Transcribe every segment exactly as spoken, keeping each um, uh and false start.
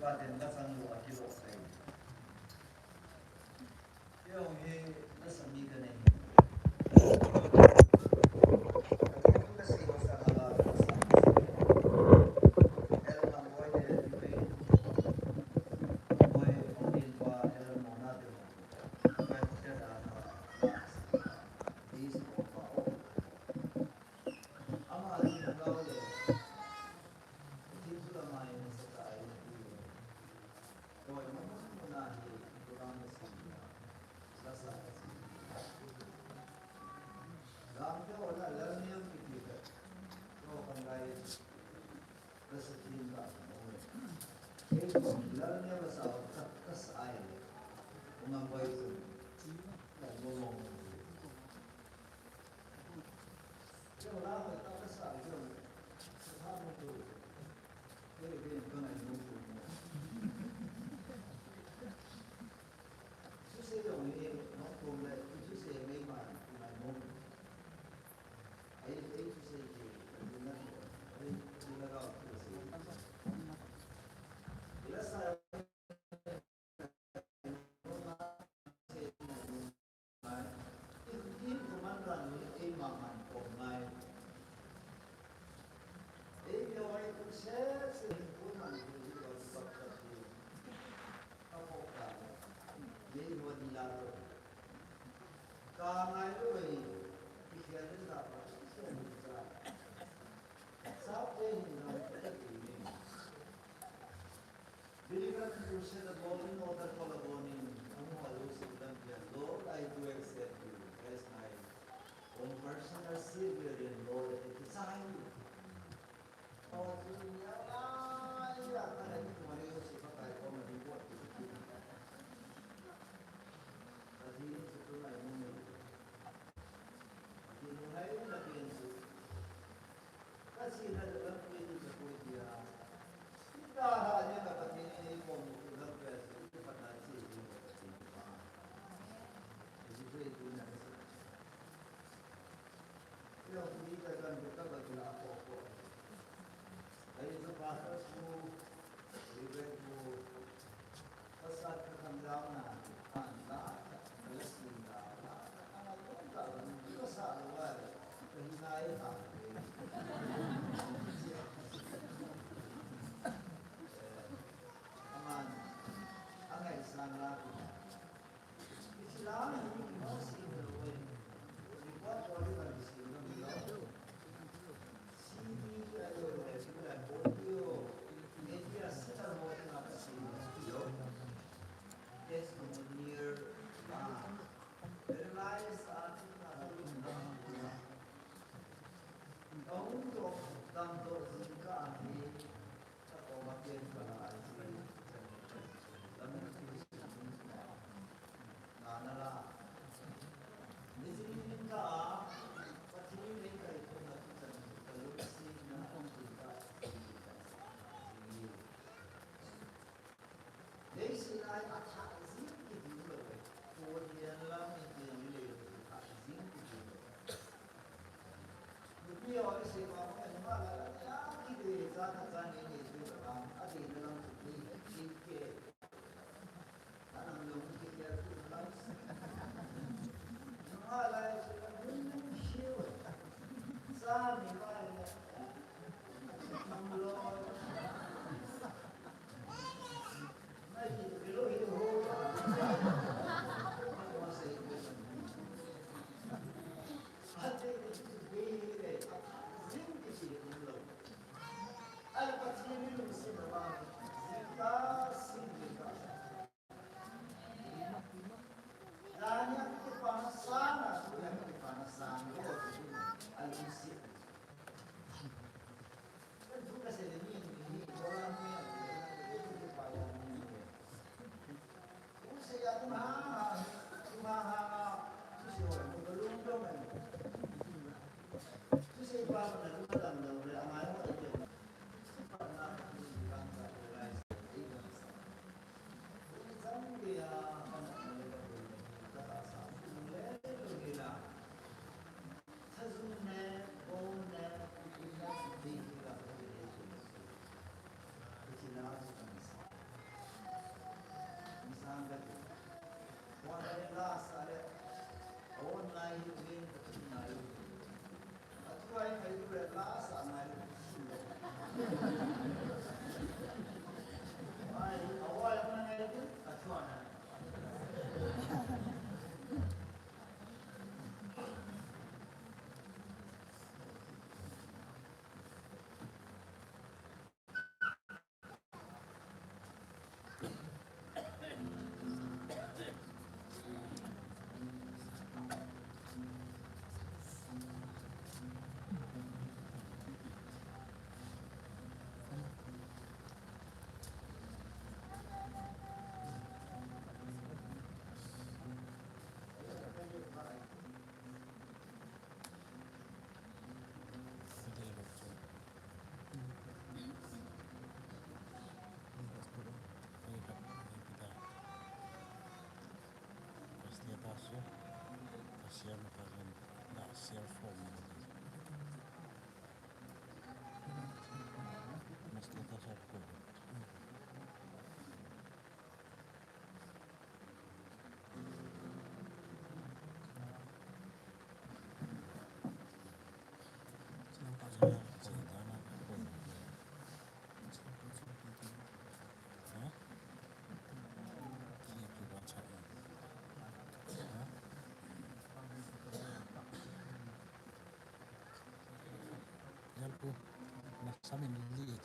Pathen kachang lou a kilou sai. Kei jong hi lasa mi kanei. Believer crusade a bol in order collarbone in, amahon Lord Jesu lampi a, Lord, I do accept you as my own personal Savior and Lord, ati kisai. Aw, tuni a, ai, a, kana ni tuma Lord Jesu Pakai koma ding bol ati. Ati, tuni a, ati, ngai na pen tu.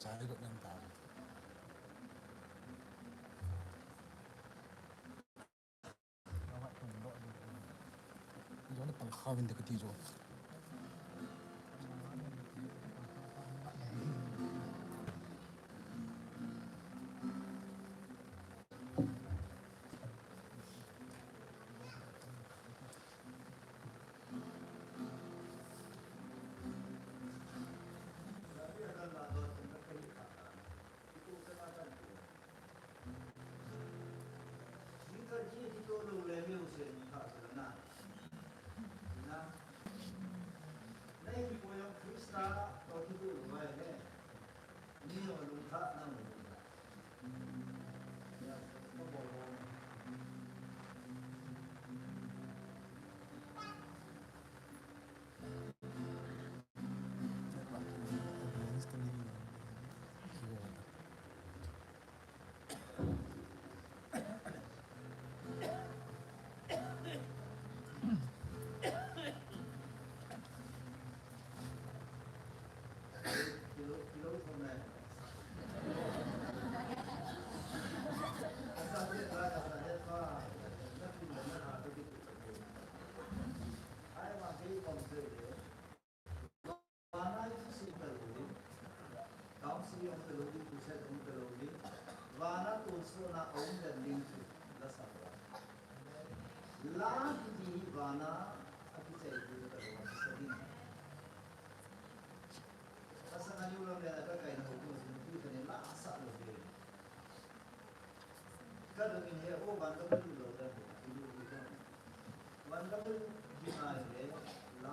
Ai, got nang ta. Jona pang khawin de kati jo. Vana tonsot na aum dan ding chu la sa. La kiti hi vana akichai ding ka lo sa ding. Asa na yu lam le na ka kai na hu ku sin ti ka ni la sa lo ding. Ka dong in he o van ka lu lo dan hu ki lu lu dan. Van ka lu di na le la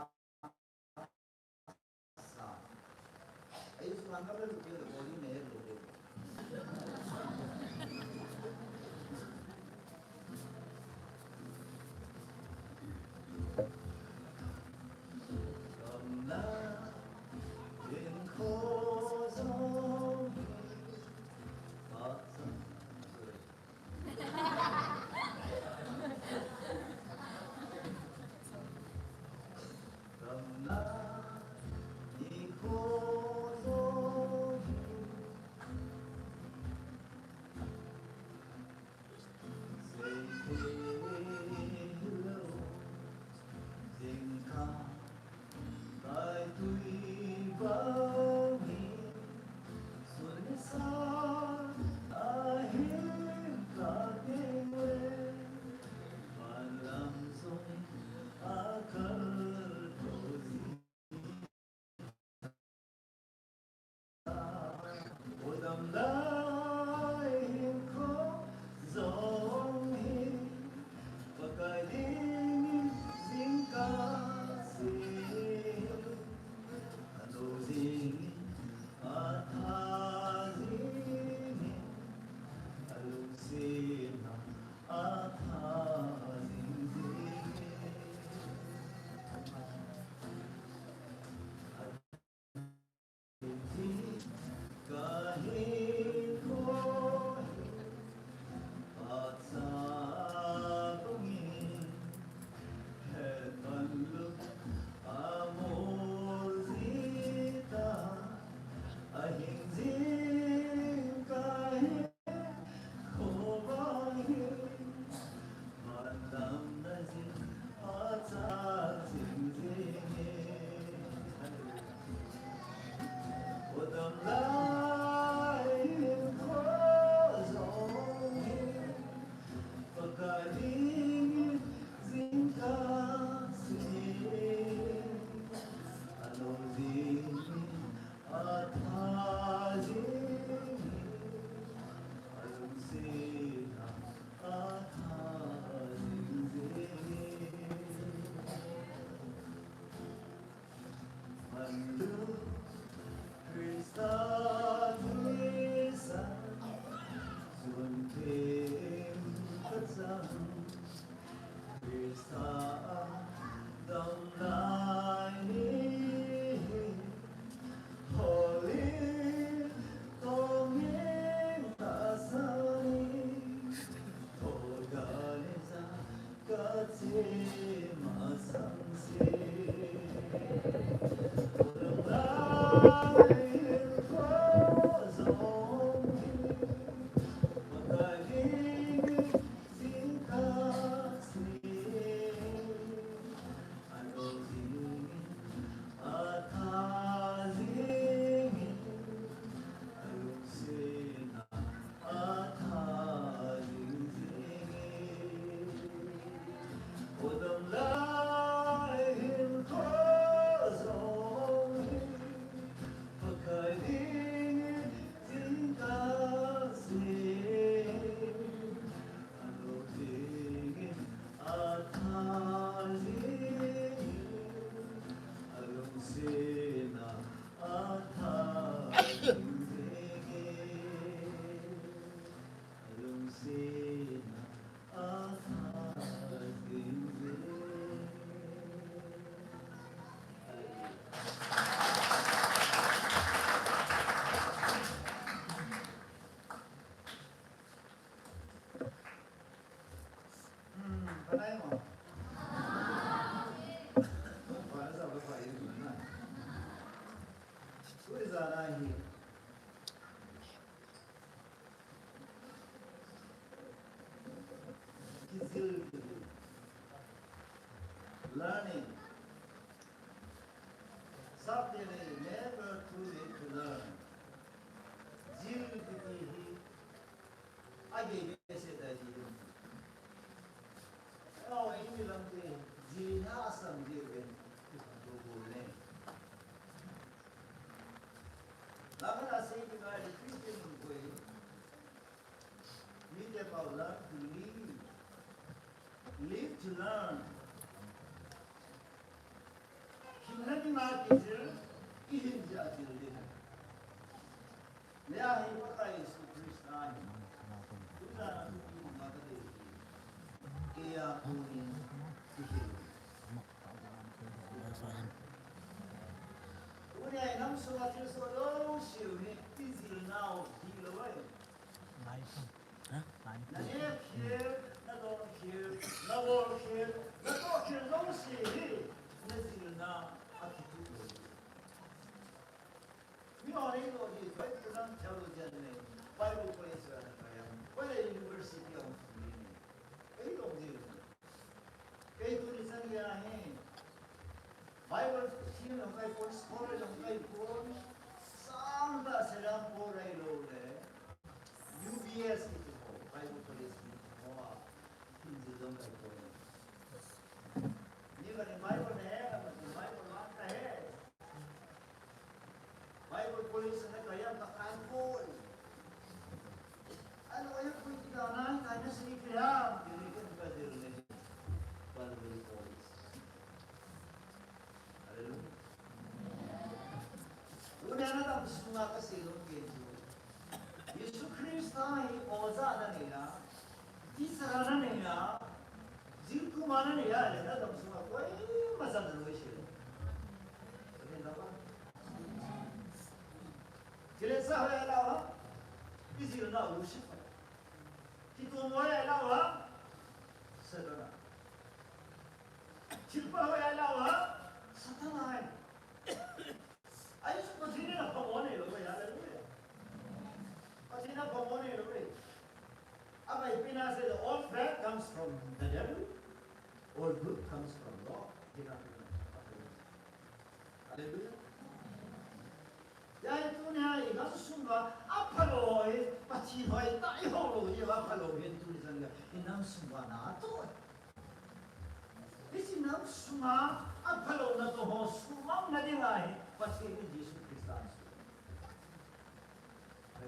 hi kijil, kijil. Learning. Sapte le never too late to learn. Jil kiti hi agei behseh tai jil. Aw, eimi lamte jil na asam jil ben. Lo bol ne. Lamna sei ki ngai Christian koi. Mite pau learn to live. Live to learn. Hinna dinga kijil, ihin jeh a jil ding. Leh ahi Pakai Jesu Christa hi. Tujan a thupi ma ka dei hi. Eia konin kijil. Tunia i nam sunga thil soh jouse u hi kijilnau hilou ahi. Na neh khel, na don khel, na bol khel, na toh khel jouse hi na jilna a kituh lou. Mi hon eidoh ji, Bible theologian nei, Bible college a na kai a, Bible university a hung nei. Eidoh ji. Kei tuni chan geiya hi Bible teacher jong kai pon, scholar jong kai pon, sangtah selam pon ahilouleh U B S kiti ho, Bible College kiti ho a, kijil jong kai pon. Ni kani Bible nahe, kati Bible vang kahe. Bible College na kai a kakai poi. Ano, ayo pui kiti na, kai na sei kiti ham, kiti kiti ka jil ne. Bible College. Hallelujah. Tunia na dam sunga kasei nom pen chu, Jesu Christa hi oja na nei a, teacher na nei a, jilkum a na nei a, leh na dam sunga koima jal na loi se. Amen, baba. Kiletsah ho ahi lau ham, kijilna Lucifer. Kitom ho ahi lau ham, Satan a. Thilpha ho ahi lau ham, Satan ahi. Ahi chu Pathen in aphamo neilou ahi, hallelujah. Pathen in aphamo neilou ahi. Abai pen a asei, all bad comes from the devil, all good comes from God. Hallelujah. Hia hi tunia i gamsunga aphalou hi, Pathen hoitah i hou lou hi, aphalou hi tuni chan geiya i namsunga na atoh. Hiche namsunga aphalouna toh ho sumang na dinga hi Pathen in Jesu Christa ahin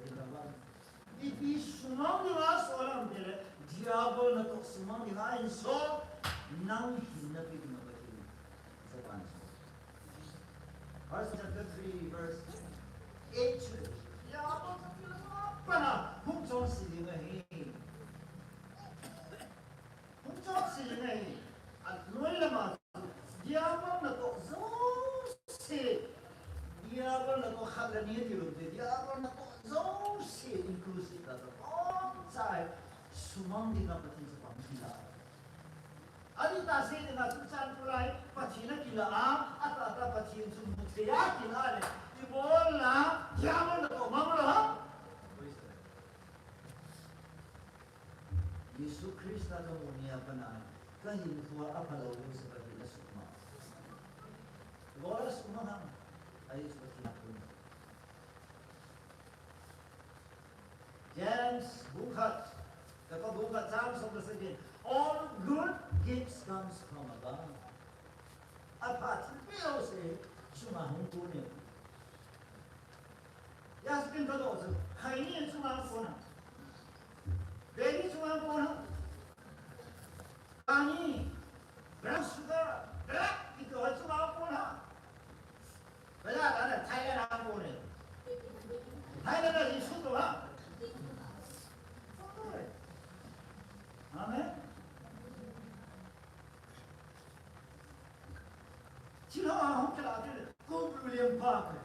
soi. Ipi sumang dinga asol ham itile, Diabol natoh sumang dinga ahin sol, nang hinna pe dinga Pathen in Satan ahin sol. First chapter three, verse eight. Diabol natoh sumang dinga hung chonse ding ahi. Hung chonse ding ahi. Anoi lama chu Diabol natoh jouse, Diabol natoh khat le ni tilou te, Diabol natoh jouse inclusive tah tah, boncha hi sumang dinga Pathen chapa hung kila. Adih tah sei dinga chu chan tulai Pathen akila a, atahtah Pathen chu muthei a kila le, ibola Diabol natoh mang lou ham? Jesu Christa kamu nia pat a, kahinkhoa aphalou jouse Pathen in asuhmang. Ibola asuhmang ham? Ahi chu Pathen in aphal. James bung khat, chapter bung khat, chang som le sagi in, all good gifts comes from above. Apha thilpeh jouse chunga hung tun ahi. Hia chu ken kadoh chu, khaini chunga hung pon ham? Beri chunga hung pon ham? Kani, brown sugar, black, kiti ho chunga hung pon ham? Bazar a le Thailand a hung pon e. Thailand a Jesu toh ham? Amen. Thil ho a hung kilah tile, Kobru liam pha kei.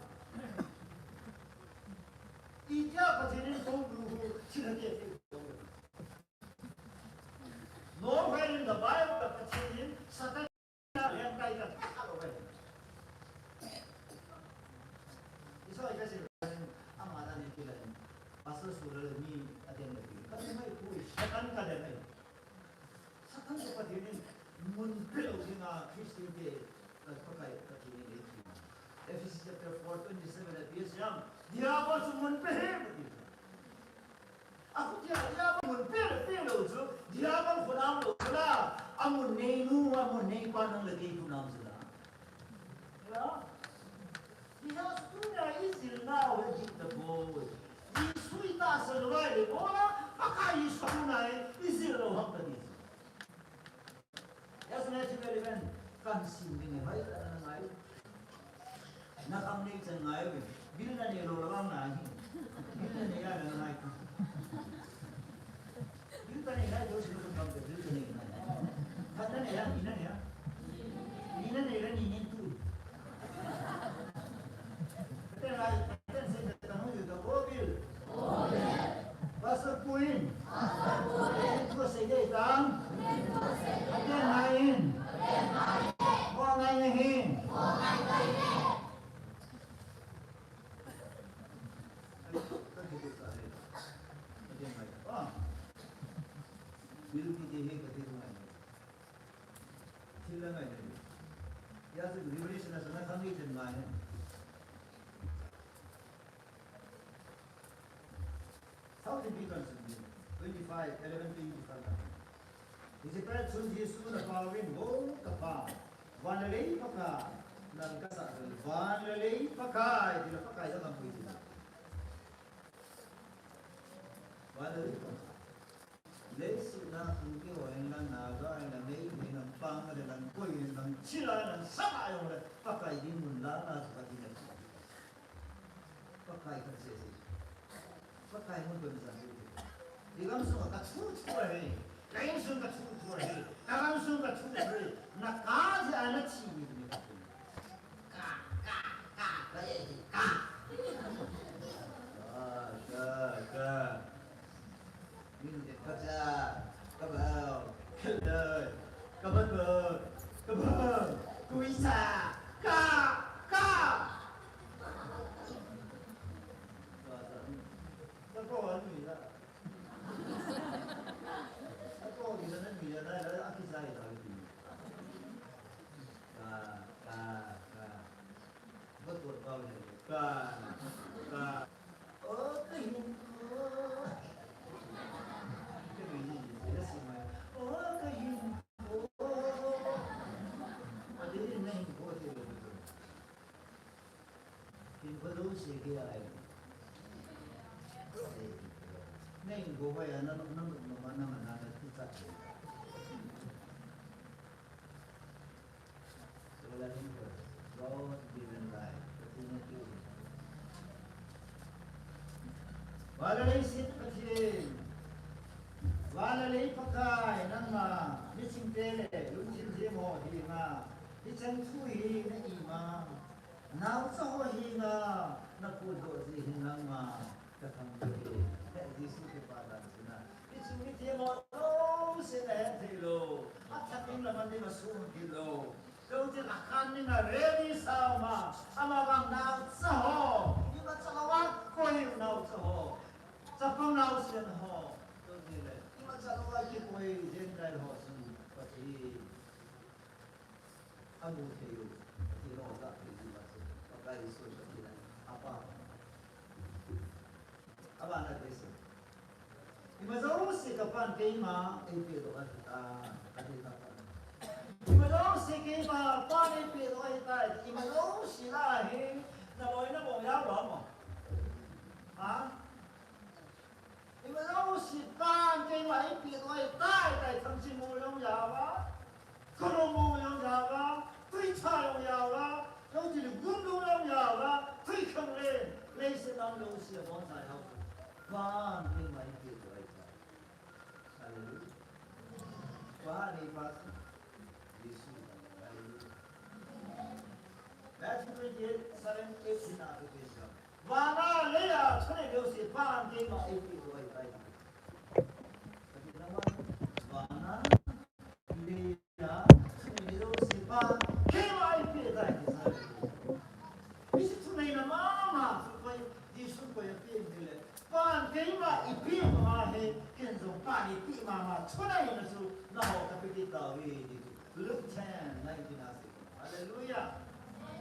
Itia Pathen in Kobru hu thil ha kei. Nowhere in the Bible Pathen in Satan a liam kai ta kha lou ve. Isai kasei. Diabol chu mun pe hen ati. Akhut a Diabol mun pe le pe lou chu, Diabol khut a um lou chu la, amun nei nu, amun nei pa nang le kei khut a um chu la. Ya. Diabol chu tunia i jil nau hi dih tapoi. Jesu i tahsan lou ahile, bola, Pakai Jesu tunia i jil lou ham kati. Yes, Matthew eleven. Kan sim ding e, vai, na ngai. Na kham nei chan ngai ve. Bill na nei lou la vang na hi. Bill na nei a la ngai. Bill ta nei ngai, do si lo kham te, bill ta nei ngai. Khat na nei a, ni na nei a. Ni na nei la ni nei tu. Kate ngai, kate sei ta no yu ta ko bill. Pastor Puin. Pastor Puin. Ko sei dei tang. Ate ngai in. Ko ngai ngai hin. Ate ngai. Ah. Bil ki di hi ka di ngai. Thil la ngai ngai. Ya se Revelation na sana kami chen ngai. South African sung ni, twenty-five, eleven twenty-five. Hiche pet chun Jesu na pao in, Vo ka Pa, van le lei Pakai, nang ka sa van le lei Pakai, ti la Pakai la kam pui ti la. Van le lei Pakai. Leiset a hung kiho hen lang, Naga hen lang, Meitei hen lang, Pang hen lang, koi hen lang, chila hen lang, sanga jong le, Pakai dinmun la, na chu ka ti le. Pakai khat seh seh. Pakai mun koi na sa seh seh. I gam sunga ka thu thu ahi. Ka in sung ka thu thu ahi. Ka gam sung ka thu thu ahi. Na ka jeh a na thi ni ni ka thu. Ka, ka, ka, ka, eh, ka. Ka, ka, ka. Min de ka cha, ka bao, ka dai, ka ban bo, ka bo, kuisa, ka, ka. Ka ko an mi la. Ka ko ni la na mi la, la, la, a ki sai la. Ka, ka, ka. Ka, ka. O ka hinkho. Ka hinkho. O ka hinkho. Ati na hinkho ti lo. Hinkho lo se ke ai. Na hinkho ba ya na, na, na, na, na, na, na, tu ta. Van le leiset Pathen, van le lei Pakai, nangma miching te le lungthim them ho henga, hichan thu hi na ima, naocha ho henga na puidoh jeh hin nangma ka thangvah e, Jesu Christa dan sina. Hiche mithi mo lo se na het thei lou. Atha ding le aman ding asung thei lou. Keu ti la khan ding a ready sa ma. Ama vang naocha ho. Imacha lou a koi naocha ho. Chapang naosen ho. Keu ti le. Imacha lou a kikoi Gentile ho sung. Pathen. Amu thei u, ati lou a, ati lou a, Pakai Jesu Pathen in apa. Abana te se. Ima jouse ka Pan keima eipeh doh ahitai, ati ta. Ima jouse keima Pan eipeh doh ahitai, ima jouse lah a hi, na loi na bol jao lou mo. Ha? Ima jouse Pan keima eipeh doh ahitai, tai thangchi mu jong jao a, kolo mu jong jao a, tui cha jong jao a, jong ti lu gum lu jong jao a, tui khang le, leiset a jouse abon jao a. Pan keima eipeh doh ahitai. Hallelujah. Pan nei pa Jesu. Hallelujah. Matthew twenty-eight, seven, eight, nine, ten. Vana leia thunei jouse Pan keima eipeh doh ahitai. Vana leia thunei jouse Pan keima eipeh tai ti sa. Hiche thuneina mama chu koi, Jesu koi apeh ding le. Pan keima eipeh ma hi, ken jong Pan eipeh mama thuneina chu naho kapeh kit tauve ti chu. Luke ten nineteen a sei. Hallelujah.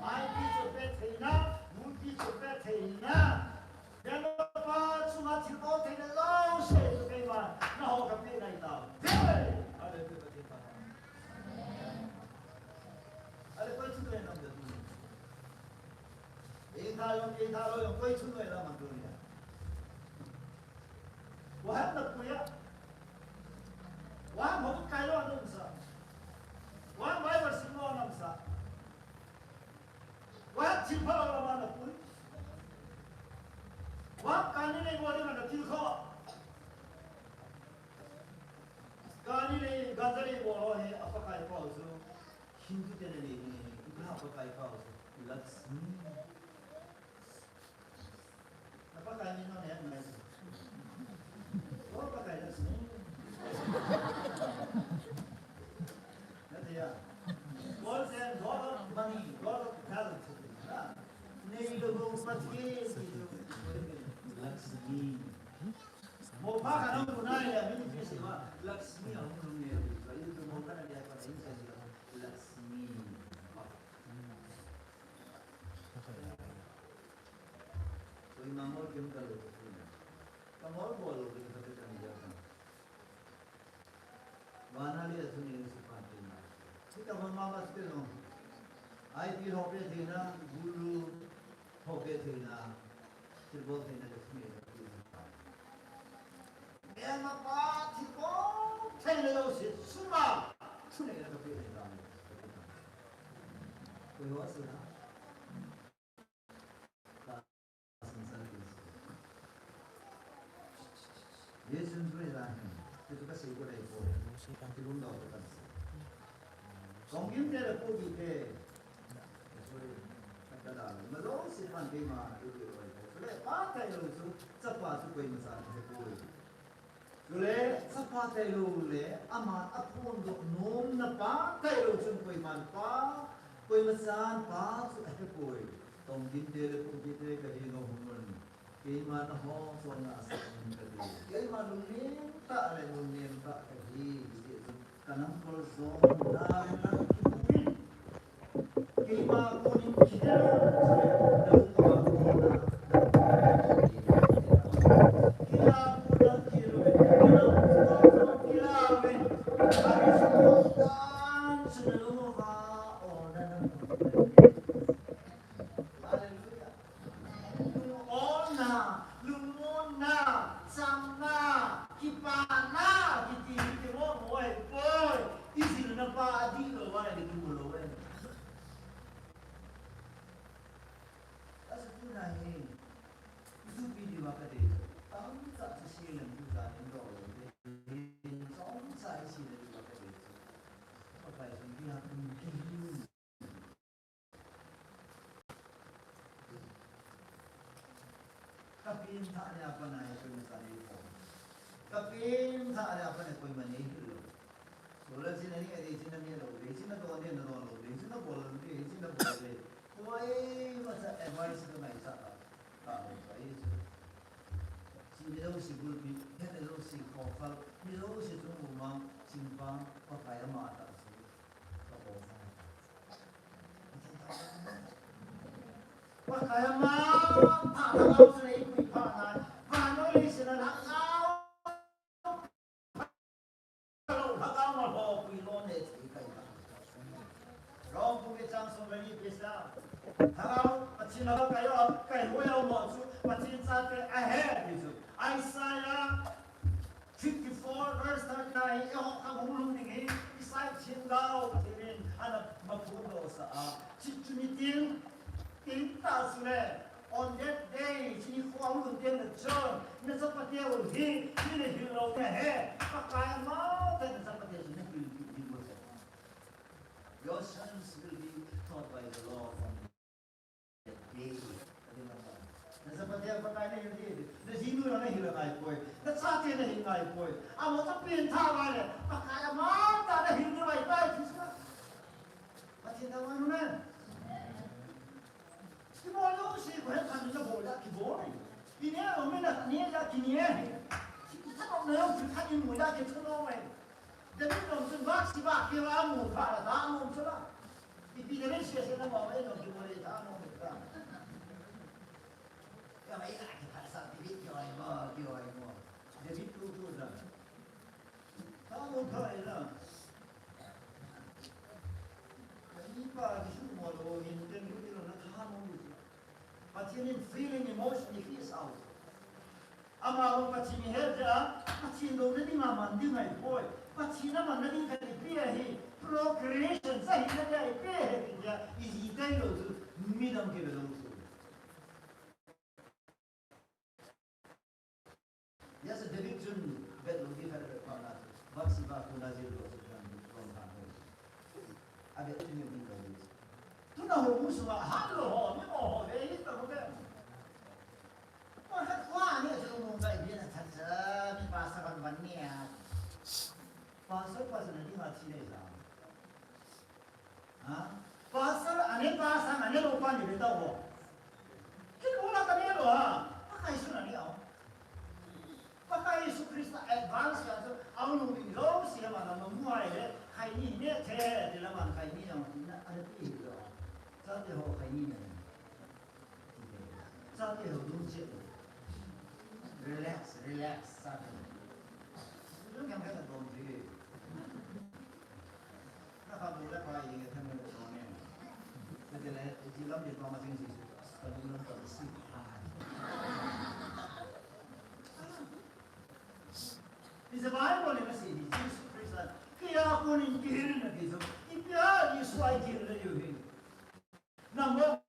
Maipi chu peh theina, muipi chu peh theina, Koi chu noi la ma tu ni. Wa han na puya. Wa han ho kai lo na sa. Wa han Bible sim lo na sa. Wa han thil pha lo la ma na pui. Wa han kani nei bo ni na thil kho. Kani nei, ganja nei bo lo he, a Pakai pau chu. Hindu te na nei ni, Buddha Pakai pau chu. Lakshmi. Na Pakai min ho nei ngai. O Pakai Lakshmi. Na tia. God and God of money, God of talent. Na. Nei lo ho Pathen. Lakshmi. Mo pa ka nang kunai ya, min pi se ma. Lakshmi a hung nung ne. Ba yu mo ka na ya pa na yin ka ya. Lakshmi. Koima ngol kim kalo. Ka ngol bol lo, ka ka ni ya. Vana le athuni su pan tin na. Sita ma ma ma sita no. Ai pi ho pe thei na, gulu ho pe thei na. Sir bol thei na le thuni na. Myanmar pa thi ko thei le lo si suma. Thuni na ka pe thei na. Koi ho si na. Yesu nzui la hin, kitu ka sei ko dai ko. Kilum dau ka kan sei. Kong gim te le ko gi te. Sorry. Ka da. Ma lo si pan ke ma, ke ke oi. Sule pa tai lo su, sa pa su koi ma sa ke ko. Chule, chapa tailou le, ama aphondoh nomna pa tailou chun koiman pa, koima chan pa chu ahepoi. Tongtinte le pumtinte kahi nom un. Keima nahung chonna asah un kati. Keima lungnem tah le lungnem tah kahi, hiti chun. Kanam kol jong na le nang kipuin. Keima konin kidel, na lungmon kona. Keima konin kidel, na lungmon kona. Hallelujah. Lungmonna, lungmonna, chamna, kipana, kiti, kiti mo, mo, eh, poi. Ijilna pa, adih lou, va, eh, lungmon lou, eh. Asa tuna hi, isu pi di va ka de. Tamcha sa si lam tu ta, in do, in song sa si lam tu va ka de. Pakai sun dia pun ki. Ka pengthah le a pat a hi koima cha nei pon. Ka pengthah le a pat a koima nei hil lou. Solar chin a ni a, dei chin a ni lou, dei chin a don a na don lou, dei chin a bol a, dei chin a bol le. Koima cha advice ka ngaichat ta, ta lou pa hi chu. Chi mi lou si gulpi, het lou si khophal, mi lou si chung umang, chingpang, Pakai ama ta si. Pakai ama, pha lhagao chu nei pui pha nai. Vannoi leiset a lhagao, lhagao ma lho pui lon le thei kai ta. Rom bung get chang som le ni pisa. Lhagao, Pathen lhagao kai o, kai hoi o mo chu, Pathen chate ahi ti chu. Isaiah fifty-four verse thirty-nine, eiho khang hung lhung ding hi, Isaiah themgao Pathen in ana maphondoh sah a. Chuche nitin, tin tah chule, on that day, chuche nikho a hung lhung teng le chun, na chapate u hi, mi nahil lou ding ahi, Pakai ama tah in na chapate chu nahil ding ahi. Your sons will be taught by the Lord. Na chapate Pakai nahil ding, na jinu nahil ngai poi, na chate nahil ngai poi. Ama chu pengthah vai le, Pakai ama tah nahil ding vai tai ti sa. Pathen thangvah in amen. Kibol lou si, ko he than na bol ya kibol. Kine lou mi na ne ya kine. Ki tha na yo ki tha in mo ya ki thu lou mai. David nom chun vak si vak keu a mu pha la, da nom chu la. Ipi David sia sia na mo, ei nom ki mo le da nom ta. Ka mai la ki pha sa David ki oi mo, ki oi mo. David tu tu da. Da nom pha la. Ka ni pa ki su mo lo, hin den lu ki lo na da nom lu. Pathen in feeling, emotion ipi asah u chu. Amahon Pathen ihet jeh a, Pathen louna dinga man ding ahipoi. Pathen amanna ding khat ipi ahi, procreation, cha hina dia ipi ahi ti dia, iji tailou chu, midang kive lou chu. Yes, David chun vet lou ding khat avet phat na chu, Bathsheba kona jil lou chu, lam lou phat lou. Avet chu mi um lou. Tuna houbu sunga, hanlou ho, mimo ho, ve hi ta ho ve. Koi khat koi ani chu lungmong kai ding athat cha, mi pastor kan ban ni a. Pastor, pastor na ding a thi nei sa. Ha? Pastor, ane pastor, ane lou pa ni ve ta ho. Kin ula ka ne lou ha. Pakai su na ni a. Pakai Jesu Christa advance ya chu, aunu ni lou si ma na mu ai le, khai ni ne the, de la man khai ni na, na, ane pi lou. Sa te ho khai ni ne. Chate ho dum che. Relax, relax, chate. Dum yang ka dom ji. Na ka bu le pa yi nge them le dom ne. Te le, ji lam de pa ma jing ji. Ka dum lam ka si. Is the Bible in a city, Jesus Christ. Kaya ko ni kihil na kiso. Ipia Yesu ai kihil na yu hi. Number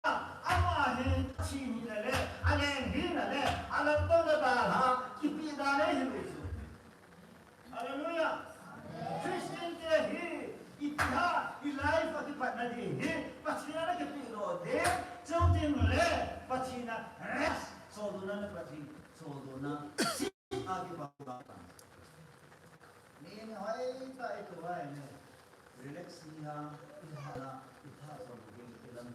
Ama hi, thi hina le, aleng hina le, alam tong le dalha, kipe dan ahi lou chu. Hallelujah. Christian te hi, ipi ham, i life a kipatna ding hi, Pathen a na kipe lou ding, chuteng le, Pathen a rest, choldo na na Pathen, choldo na, si a kipat na. Ni ni hoi ta i tu hai ne. Relax ni ha, i ha na, i tha so ni ding i lam.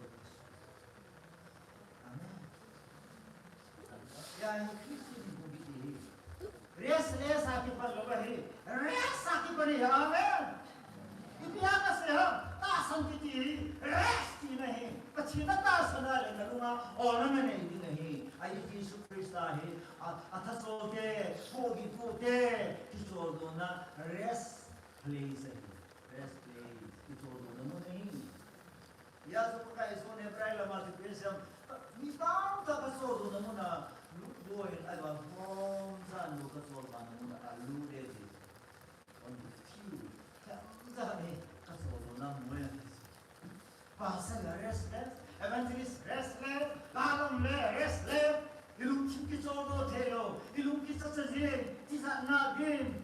Amen. Ya, ni Christian ni ko bi hi. Restless a kipat lou hi. Rest a kipat hi. Amen. Ipi ham kasei ham, tahsan kiti hi. Rest tina hi. Pathen a tahsan a le na lunga, o na na nei ding hi. Ahi Jesu Christa hi. A, athachol te, ko bi ko te. Kicholdo na rest place ahi. Rest place, kicholdo na mun ahi. Ya chu Pakai Jesu Hebrai lama chu Christian, mi tamtah kacholdo na mun a, lut lou in, ahivang hom jan lou kacholdo na mun a, alut e ti. On the few, tamtah hi kacholdo na mun a. Pastor le restless, evangelist restless, lalam le restless, i lungthim kicholdo thei lou, i lung kichacha jin, tijat na din,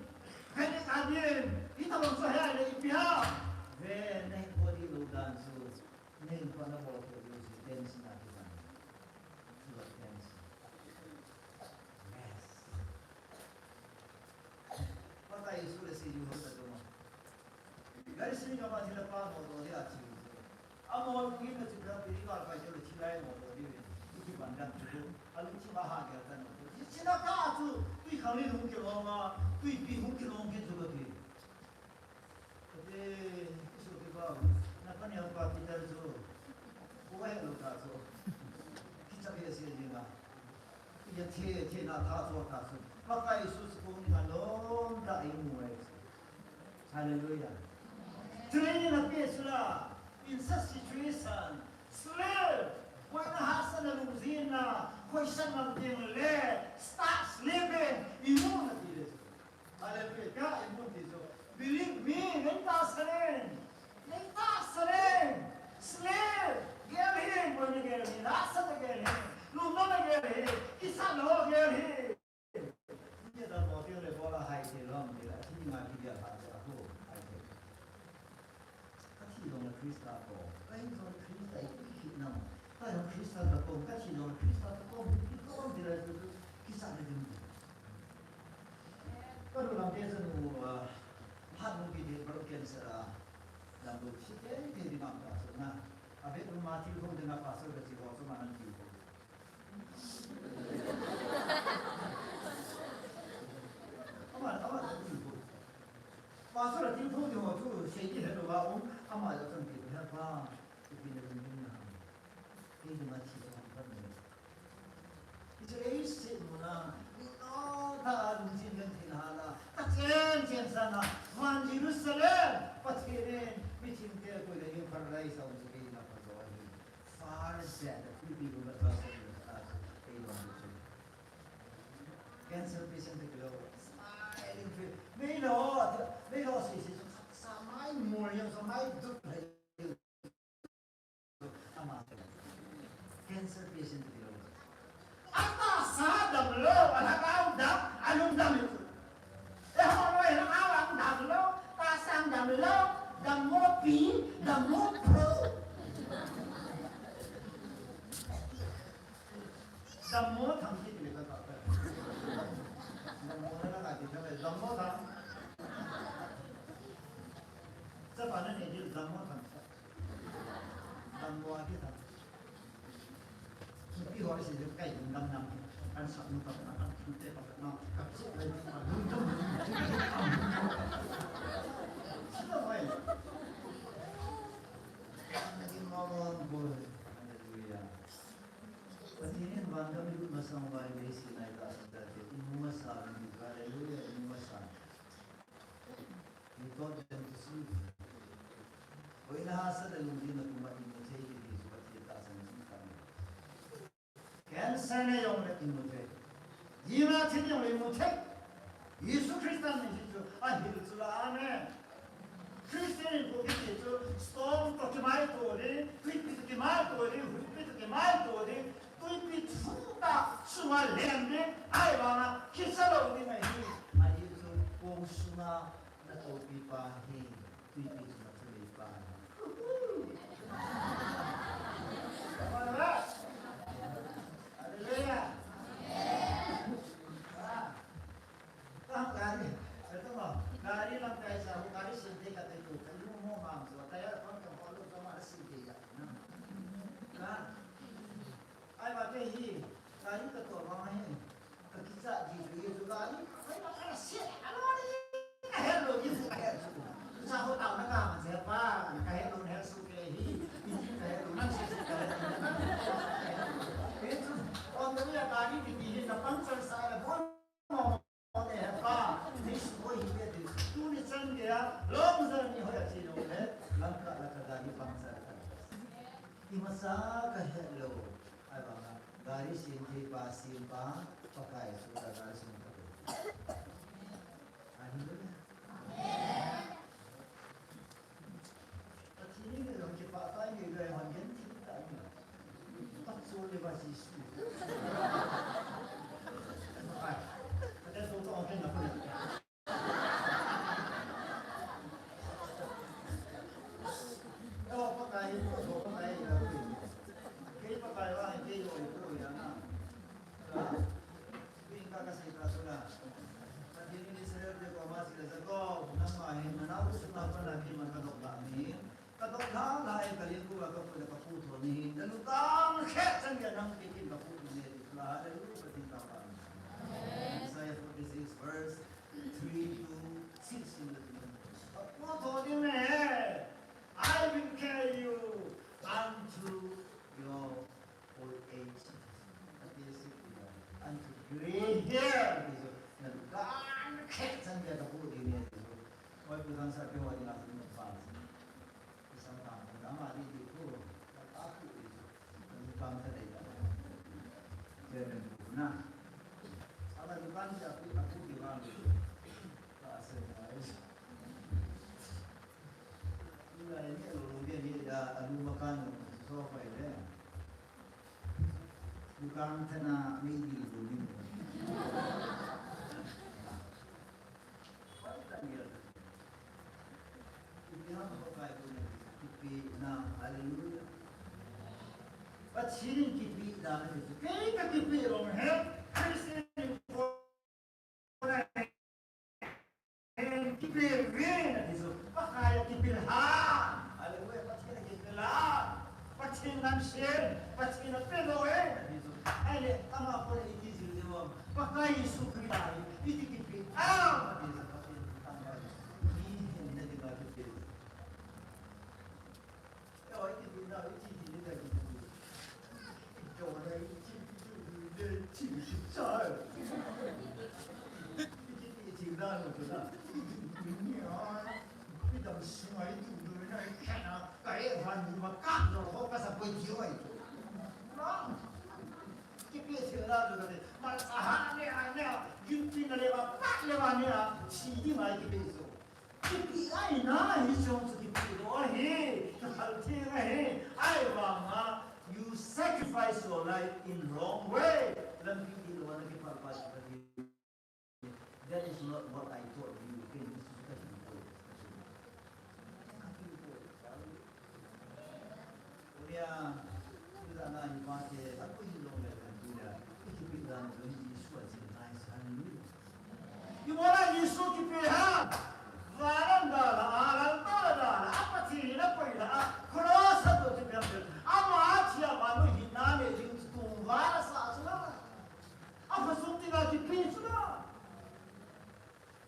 panic a din, itobang chu hia le ipi ham. Ve, nahin bol lou dan chu, nahin bol lou dan chu, tension a kipan. Chu tension. Rest. Pakai Jesu le si ju ho ta tu ma. Gari sini kama thila pa mo to dia chi. Amo lungin na chu ka piri ka pa chu chi lai mo to di. Iti ban dan chu. Alu chi ba ha ga ta no. Chi na ka chu. Tui khang ni lung ke lo ma. Tui pi hung ke lo ke chu ka ti. Te, isu ke ba. Na pa ni pa Peter chu. Ko he lo ta chu. Ki cha ke si ni ma. Iya the, the na tha so ta so. Pakai Jesu kong ni alom ta i mu e. Hallelujah. Training a pe sula. In such situation, slave. Koi na hahsatna lungjin na, koi sa ngam ding le, start slaving, i mu na ti le. Hallelujah. Ka i mu ti so. Believe me, nei tahsan in. Nei tahsan in. Slave. Gel hin, koi na gel hin. Hahsat na gel hin. Lungmong na gel hin. Kisa lo gel hin. Ni da to ti le bola hai te lo, ni la ti ma ki dia pa te ko. Hai te. Ka thi jong le Christa ko, ka hing jong le Christa i kit na. Ka jong Christa ka ko, ka thi jong le Christa ka ko, i ko ti le tu tu, kisa le ding. Ka lu lam te sa nu, ah, hat nu ki de bro cancer a. Lam lu si te te di ma ka so na. A ve nu ma thi ko de na pastor ka chi ko so ma nan ki ko. Ama, ama, pastor a thil thou ding ho chu sei ding helou a um, ama jong chun ti he pa, ipi na ding ding na. Kei ding a thi chang pa ni. Israel se muna, ni no ta lungsin men thei na la, ka chen chen sa na, van Jerusalem, Pathen in, mi thim te koi le paradise a um chu kei ding a pha jo ahi. Cancer patient te kilo, smiling face. Meilhou, meilhou sese chu, sa mai mol jong, sa mai duk lheh. Ama cancer patient te kilo. Atahsa damlou, alhagao dam, alung dam. Eiho loi lhagao dam lou, tahsa dam lou, dammo pi, dammo phu. Dammo thang kiti le ka ka. Dammo na ka kiti le, dammo thang. Chapa na ne di dammo thang. Dammo a kiti thang. Ipi ho si kai dam dam. Kan sa nu ka na kan te pa na ka. Sila wai. Ani ma ma bo. Hallelujah. Pathen in vangam lut masang uva leiset a tahsan chate imu masa uvin, hallelujah, imu masa. He taught them to sleep. Koimacha hahsatna le lungdetna puma imu thei kiti chu Pathen tahsan in imu thei. Cancer nei jongle imu thei. Ima thil jongle imu thei. Jesu Christa min hichu ahil chu la, amen. Christian in kiti chu storm toh kimaito ding, tuipi toh kimaito ding, huipi toh kimaito ding, tuipi thutah sunga leng ding, ahivanga kicha lou ding ahi. Ahi chu kong sunga na toupi pa hi, tuipi chunga thulei pa hi. Hallelujah. Ah. Ka gari, ka to ma, gari lam kai sa, gari sil te ka te ko, ka lu mo ma so, ka ya kon ka ko lu ko ma sil te ya. Ka. Ai ba te hi, gari ka to ma hi. Ka kicha di ju ye ju gari, ai ba ka sil, a lo ni. Ka he lo ni, ka he ju. Sa ho ta na ka ma se pa, ka he lo ne su ke hi. Ka he lo na su ke. He ju, on the way gari ki di na puncture sa le bon. Tuni chan geiya, long journey hoiya che jongle, langkah, langkah gari puncture ta. Imacha kahet lou, ahivanga, gari sem thei pa, sem pa, Pakai chu gari sem ta. Hallelujah. Pathen in jong kipah tah in eidei hon genthei tah in. Pathen le ba Jesu. Ai. Ate to to ken na ko. To Pakai, to Pakai. Kei Pakai va, kei oi ko ya na. Ka, tuin ka kasei ta chu la. Pathen in Israel te koma asei le, Jacob, nangma hin nanao sung a pat a keiman kadoh lhah nahi. Kadoh lhah lhah in kalengguh a kapui le kaputhot nahi. Nalu tangkhet chan geiya nang kei kin kaputhot nahi ti chu la. Hallelujah, Pathen thangvah. Isaiah forty-six verse three to six in the Kaputhot ding nahi. I will carry you unto your old age. Ati si kila. Unto gray hair. Ati so. Nalu tangkhet chan geiya kapu ding ahi ati so. Oi, pu dang sa pi ho ding a pu ding pa. Isang tang pu dang a di di pu. Kapu di so. Nalu tangkhet ding a. Chairman pu na. Ala dukan sa pu, pu di ba. Ka sa na. Ila ini lulu dia ni da alu makan so pai le. Dukan thena ni di lulu ni. Pai ta ni. Ipi ham ko kai ko ni. Ipi na, hallelujah. Pathen in kipe dan ahi. Kei kakipe lou he. Christian Pathen kipe ve nati chu, Pakai a kipe lha. Hallelujah, Pathen a kipe lha. Pathen nang sel, Pathen a pe lou e nati chu. Ahile, ama koma iti jil diu ham. Pakai Jesu Christa hi, iti kipe ham nati chu, Pathen a kipe. Mi hin na kipe. Kipe thei na chu kati. Malcha ha ne a ne a. Gimpi na le ba, pa le ba ne a. Thi ding a kipe chu. Kipe a ina hi chong chu kipe lou ahi. Kiphal thei ahi. Ahivanga, you sacrifice your life in wrong way. Lampi dihlou a na kiphal pa chu kati. That is not what I taught you. Kei Jesu ka hin poi. Ka hin poi. Korea, tu da na ni pa ke, a ko hin long le kan tu da. Ki ki pi da no ni Jesu a jin nai sa ni. Ki mo na Jesu kipe ha. Varan da la, aran da la, a pa ti na poi la, a cross a to ti pe. Ama a ti a ba no hin na ne jin tu va la sa sa la. A phachom dinga kipe chu la.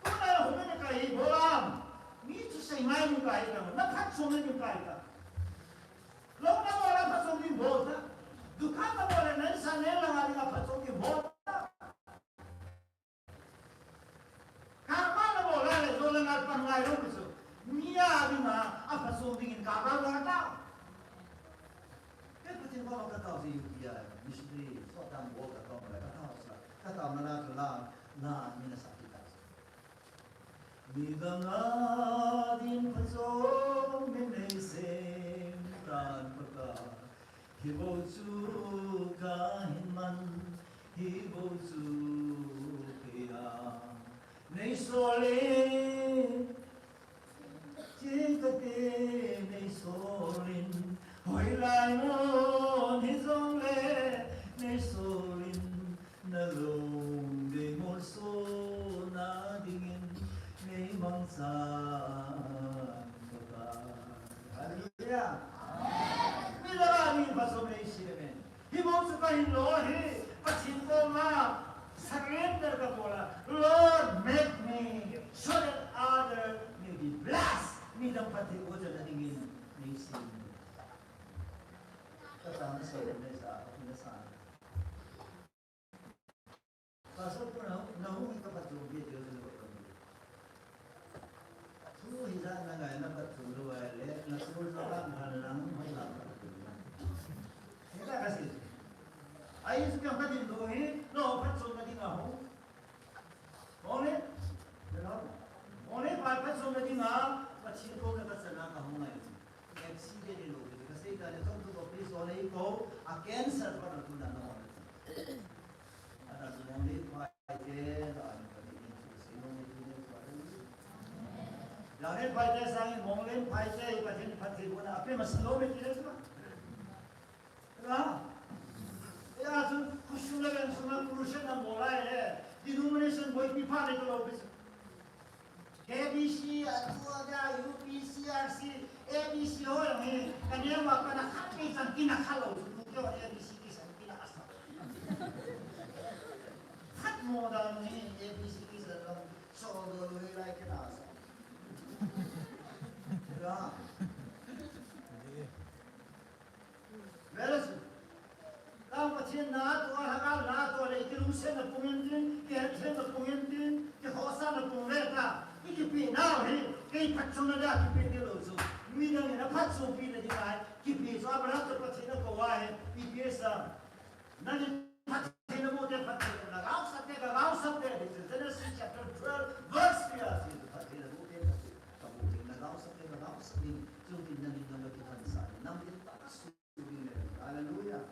Tuna home na kahi bol am. Mi chu sei ngai ding kahi ta. Na phachom ding kahi ta. Lou na bol a phachom ding bol ta. Dukan na bol a na sa ne la ngai ding a phachom ding bol ta. Karma na bol a le jo la ngai pan ngai lou chu. Mi a ding a, a phachom ding in karma bol ta. Kei Pathen koma katao si U P I missionary, so tang bol katao mala katao sa, katao mala chu la, la mina sa kita. Midang a din phachom min nei sem tan Pakai, hi bou chu kahin man, hi bou chu kei a nei sol e. Chikate nei solin, hoilai mun hijongle nei solin, nalung dei molso nadingin nei mangchan Pakai. Hallelujah. Amen. Midang a din phachom nei sem e. Hi bou chu kahin lo hi, Pathen koma surrender kabol a, Lord, make me so that other may be blessed. Midang phatthei boh chan a dingin nei sem. Ka tang sa, nei sa, nei sa. Pastor pu na, na hung hi ka phatchom pi ti ho chu na phatchom pi. Thu hijat na ngai na phatchom lou a le, na tul na ka na na hung hoi la phatchom. Hita ka si. Ai su ka phatchom lou hi, no phatchom na ding a ho. Ole? Ole, pa phatchom na ding a, Pathen koma ka chan a ka hung ngai. Accident ni lo, ka sei ta le, tong tu ko please, ole ko, a cancer pa na tu na no. Ada tu mong le phai te, la ni ka ni tu sei mong le tu le phai. La le phai te sang mong le phai te, Pathen phatthei boh na, ape ma salo me ti le tu. Ra. Ya tu, khosung le veng sung a crusade na bol a le, denomination boi pi pha le to lo bis. K B C, a tu a da, U P C, R C, A B C ho jong hi, ka neo a ka na khat ni chan ki na kha lou, tu keo A B C ki san ki na asa. Khat mo da ni A B C ki san lou, so do lou lai ki na asa. Ra. Whereas, Lhagao Pathen na toh, Lhagao na toh le, kilungsetna pung in tin, kihetthemna pung in tin, kikhohsahna pung le ta, i kipe nau hi, kei phatchomna dia kipe ti lou chu. Midang in aphatchompi na ding ahi, kipe chu Abraham toh Pathen akou ahi, ipi asei. Nangin phatthei namu te phatthei, na gaosap te, ka gaosap te, ti chu Genesis chapter twelve, verse three a sei chu, phatthei namu te, phatthei, kamu te, na gaosap te, ka gaosap ding, chu tin nangin nang kipansah, nang din ta ka su. Hallelujah.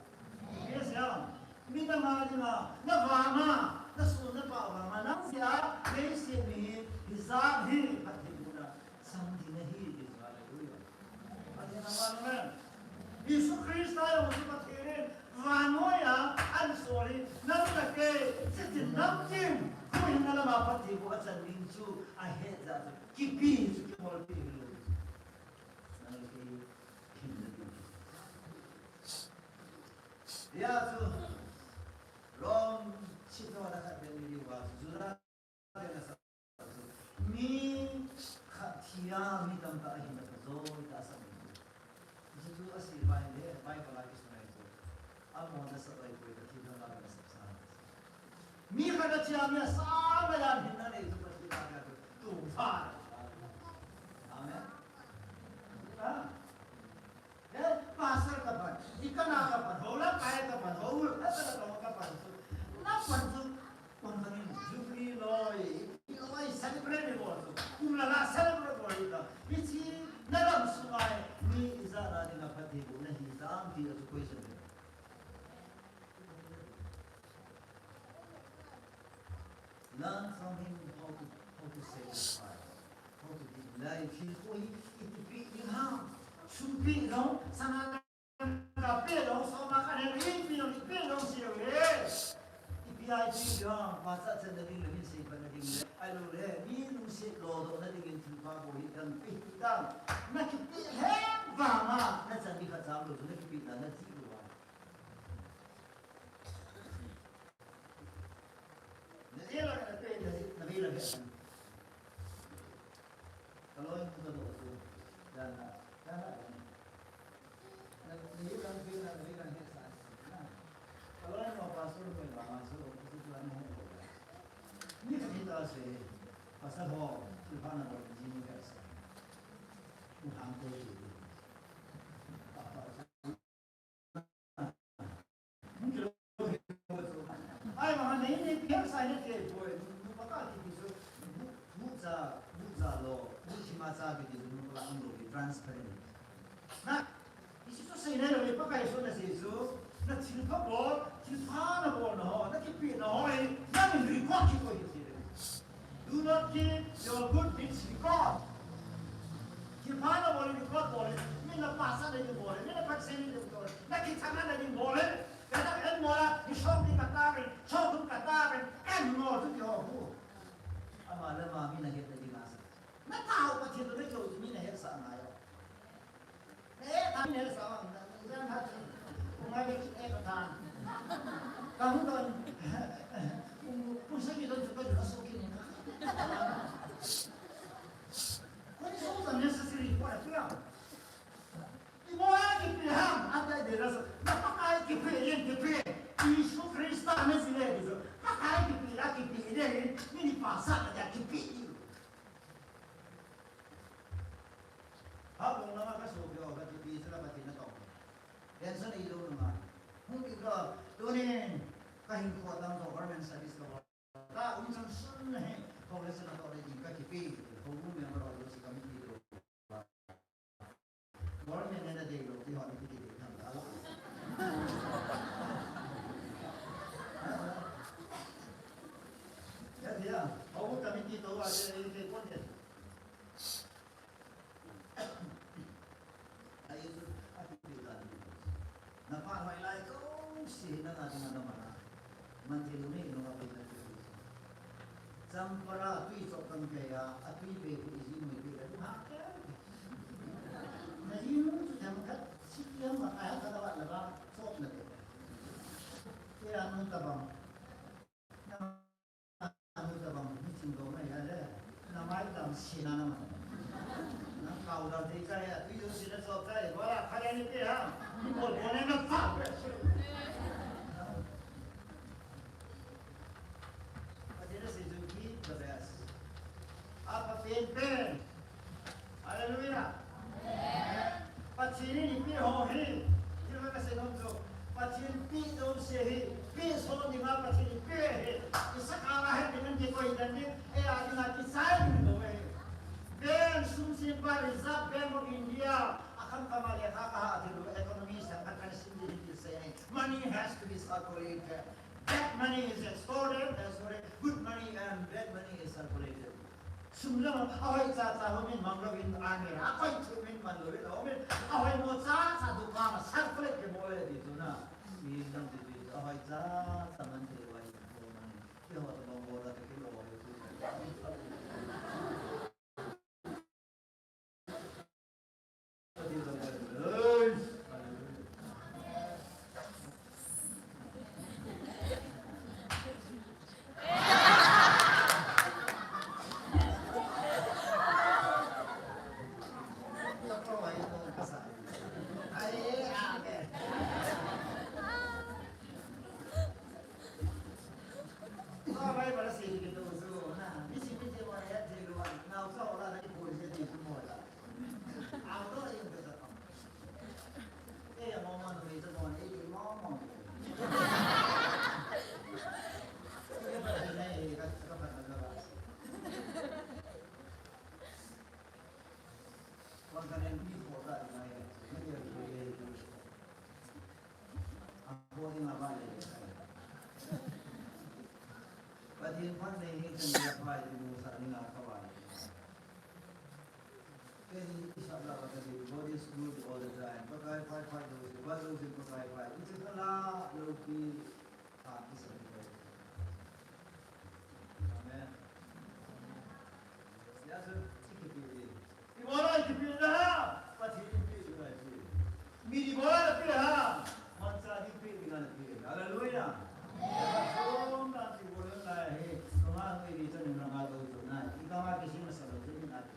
Yes, ya. Midang a dinga, na vanga, na sun na pao vanga, nang jeh a, leiset mi hi, hijat hi, phatthei bohna chang ding ahi, ti. Hallelujah. Pathen a man, amen. Jesu Christa jong chu Pathen in, vannoi a, ahin sol hi, nang le kei, hitin namtin, huhhingna lama phatthei boh achan ding chu, ahet jeh a chu, kipe chu, kimolpi hilou. Nang le kei, Hia chu Rom chitona khat vel ni diu va chu Juda te na sa chu mi khat thia mi tamtah ahina ka joi ta sa ni. Chu chu a si vai le vai ka la ki sunai chu. Amo na sa vai koi ka thi na la na sa sa. Mi khat a chia mi a sa ma ya hin na nei chu pa thi na ka chu tu va. Amen. Ha? Eh, pastor ka pan, deacon a ka pan, hola kai ka pan. Learn from him how to, how to satisfy, how to give life. Thil koi, iti pi ding ham. Sum pi ding, sana ka pi ding, soma ka ne pi ding, pi ding si le. Ipi a pi ding, masa chan na ding le, min sei pa na ding le. Ai lo le, mi lungset lodoh na dingin thil pha bol hi dang pi ding. Na kipe lheh vang a, na chan di khat jam lou, na kipe na, na ji lou a. Na vei lang na pe, na vei, na vei lang he. Ka loi mu ka do tu. Dan na, dan na. Na, na vei lang pe na, na vei lang he sa. Na. Ka loi mu pastor mu la ma so, ku tu la mu ho. Ni ka ni ta se. Pastor ho, tu pa na bo ji ni ka sa. Ku hang ko ji. Pa, pa, Ai, ma, nei, nei, pher sa nei te poi, nu, nu pa ka kiti chu, bu, bu cha, bu cha lo, bu chi ma cha kiti chu, nu pa ka ang lo, transparent. Na, isi chu sei nei lo, pa ka isu na sei chu, na thil pha bol, thil pha na bol na ho, na kipe na ho, na min record ki koi kiti. Do not keep your good deeds record. Thil pha na bol record bol, min na pasa na bol, min na pasa na bol, na kithana na bol. Ka ta en mo la, ni shop ni ka ta ben, shop ni ka ta ben, en mo tu ki ho hu. Ama le ama min na het na ding asa. Na ta ho Pathen to na jo min na het sa na yo. Eh, ta min na het sa ma, na, na, na, kung nga de ki eh ka ta. Ka hu don, kung, kung sa ki don, ka jo so ki ni. What is all the necessary for a prayer? Ibola kipe ham, ata de la so. Na Pakai kipe, yen kipe. Jesu Krista na sile de so. Pakai kipe, la kipe de, ni ni pasa na kipe. Ha, kung na ka so, ka kipe, sa la pati na to. Yan sa na ilo na. Hung ki ka, tunin, ka hin ko tang to government service ka. Ka um chan sun na he, Congress na to le ding ka kipe, ko um member of the committee to. Government ne na dei lo, ti ho ni ti dei tham la la. Ya, ya, ko committee to a se ni te kon de. Ai, Jesu, a ti ti dan. Na pa mai lai ko si na na ding na ma na. Man thei lou nei, nung a pe na thei lou. Champara tui chok kan pe a, a tui pe khu iji noi pe la, ha ke. Na ji nu chu themkhat, si kiam ma kaya ka la la ba, chok na pe. Ke a nung ta bang. Na nung ta bang, ni ching do mai ya le. Na mai tam si na na ma. Na kau dam thei chai a, tui dam si na chok chai, wala kha le ni pe ha. Ni bol bol ne na pa pe. Pathen in sei chu keep the best. A Pathen pen. Hallelujah. Amen. Pathen in ipi ho hi. Ipi ho ka sei nom chu. Pathen pi jouse hi. Pi so ni ma Pathen ipi hi. Isaka la he pi nan ki koi dan ni. E a ding a kichai ni do he. Bank sum sim pa Reserve Bank of India. A kham kham a lekha ka ha thei lou economy sa ka kan sim ni ki sei. Money has to be circulated. Bad money is extorted, uh, sorry, good money and bad money is circulated. Sum lam a hoicha cha ho min mang lou in a ne, a koi thu min man lou in, a ho min, a hoimo cha cha dukan a circulate ke bol e ti chu na. Mi dang ti ti, a hoicha cha man thei lou a, ti ho to bang bol a te ki lou a ti. Pathen phat nei hi kan dia phai ti mu sa ni nga ka vai. Kei hi i sap la ka ti, God is good all the time. Pakai phai phai lo si, phai lo si Pakai phai. I chi ka la lo pi, ha ki sa ni. Amen. Ya sa, chi ki pi. Ibola ipi pi na ha? Pathen in pi ding ahi pi. Mi ibola pi ha? Manchah ding pi ding ahi pi. Hallelujah. Som na ti bola na he. Tuma mi di chan na ma do do na. Ika ma kisi ma sa do do na ti.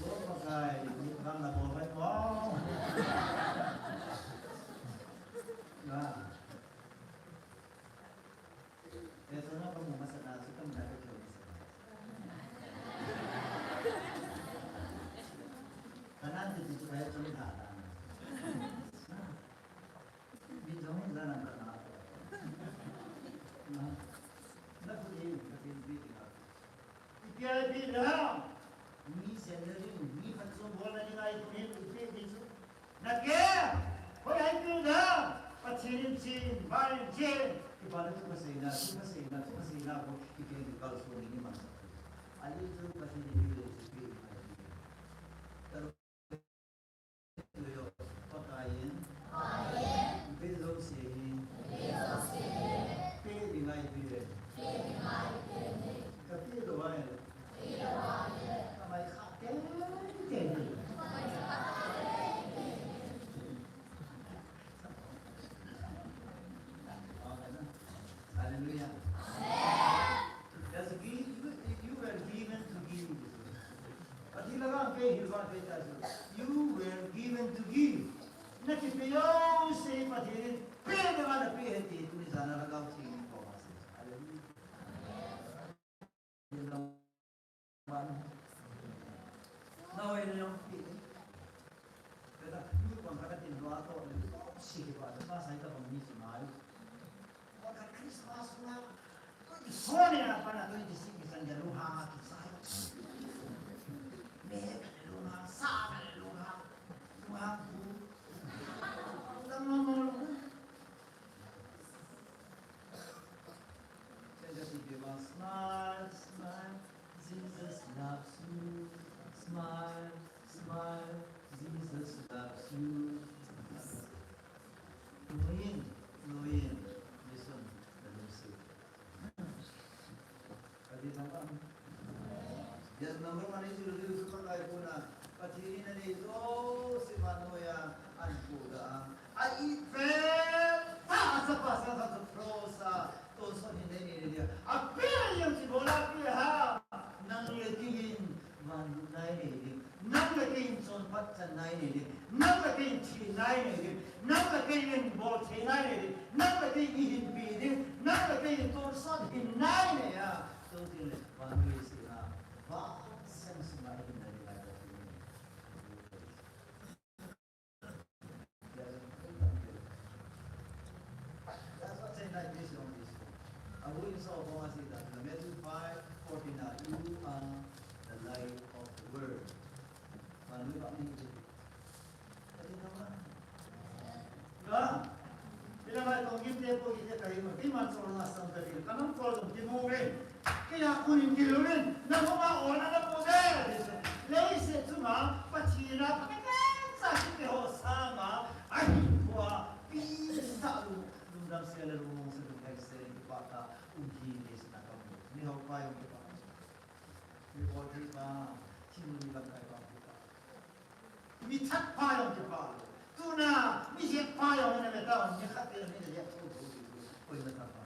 Bol pa kai, ni kang na bol kai. Wow. Na. Kei chun a ka mu masat na chu ka mu na ka keu masat na. Ka nan ti ti chu ka he chun tha ta. Mi jong hi la nan ka na. Na. Na ku ni ka tin pi ti na. Ipi a ipi le ham? Mi sendering, mi phatchom bolna dinga ipui, ipui, ipui chu. Nake, hoi a ipi le ham? Pathen in chen, Bible in chen. Ipi a le thu phaseina, thu phaseina, thu phaseina ko, ipi a ipi kalson ding iman. Ali chu Pathen in ipi le ipi ipi. Pakai in, bil jouse hi, pe ding ahi ti le. Ka pe lou ahile, ka mai kha teng teng. Hallelujah. Just give, you, you were given to give. Pathen la vang pe, hil vang pe ta chu. You were given to give. Na kipe jouse Pathen in pe ding a na pe ahi ti tuni jan a Lhagao Theng in koma asei. Hallelujah. Na hoi na jong pe. Kata, nu kon kata tin lua to, si ki pa, ta sai ta bang ni si mai. Pakhat Christmas na, twenty-four ni na pa na twenty-six ni san jalu ha ki sai. Me ka lu ha, sa ka lu ha. Lu ha ku. Dang ma mo lu. Then just give a smile, smile. Jesus loves you. Smile, smile. Jesus loves you. Nuin, nuin, listen, the music. Kati thang am. Yes, number one is you, you, Pakai kona. Pathen in anei jouse vannoi a ahin pudoh a. A it vel tah a Chapa Sangkham chu cross a tonsot hin nei nei ding. Ape jeng chu ibola ape ham? Nang le kei in van lutna inei ding. Nang le kei in chonphat channa inei ding. Nang le kei in thina inei ding. Nang le kei in boltheina inei ding. Nang le kei in ihinpi ding. Nang le kei in tonsot hinna inei a. Chutile vannoi sena, vang seng sunga ihinna ding ahi. That's what Saint Ignatius on this. Abu in so ko asi da, Matthew five fourteen, you are the light of the world. Vannoi vang ni. Ka. Ila mai tong gim te po gim te ka hi ma. Ti man so na sang ka ti. Ka nam ko dong ti mo ve. Kei a kun in kilou in, nangho ma ol a namu de. Leiset chunga Pathen a phatechan chu keiho sanga ahin thua, pi sa lu, lungdam se le lungmong se, lungdam se, kipah tah a um hi leiset a kamu. Miho pa jong kipah. Mi bol thei pa, thil mi lamkai pa kipah. Mi that pa jong kipah lou. Tuna, mi het pa jong na le ta, mi khat te mi le ya tho tho tho. Koima tah pa.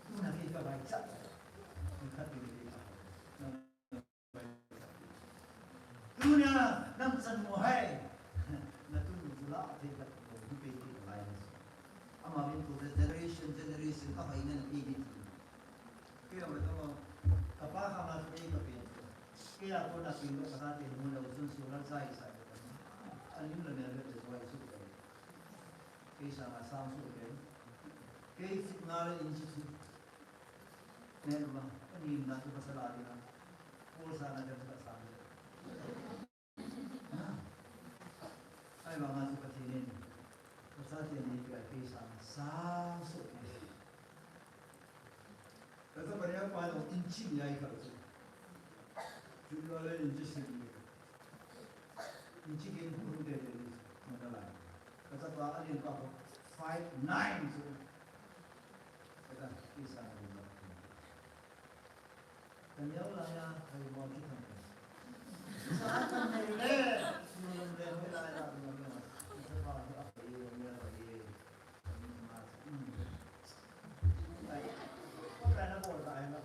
Tuna kei ka vaichat. Mi khat te mi kei ka. Tuna, nam chan mo hai. Na tu nu tu la, te ka tu, ni pe te ka lai. Ama min tu generation, generation, ka hai na pe ni. Kei a, kei a, kapa kha ma chu kei ka pen. Kei a kona pen lo ka te mu lo chun su la chai sai. A lim la mel ve te wai su. Kei sanga sang su ke. Kei sik na le in sik su. Ne ma, ani na tu pasal a ding a. Paul sanga dem ka sang. Ahivanga chu Pathen in, Pathen in eipeh a kei sang sang soh. Kata bariya pa lo inchi ni ai kha chu. Chu lo le inchi sing ni. Inchi ke hu hu de de ni. Mana lai. Kata pa ani pa ko five nine chu. Kata kei sang ni. Ka neo lai a, ka i mo ki thang. Sa kan nei le, nu lam le, hoi lai a, nu lam le. Sa pa hi a, ka i mo le, ka i. Ka i mo le. Ai, ko ka na bo ta ai la.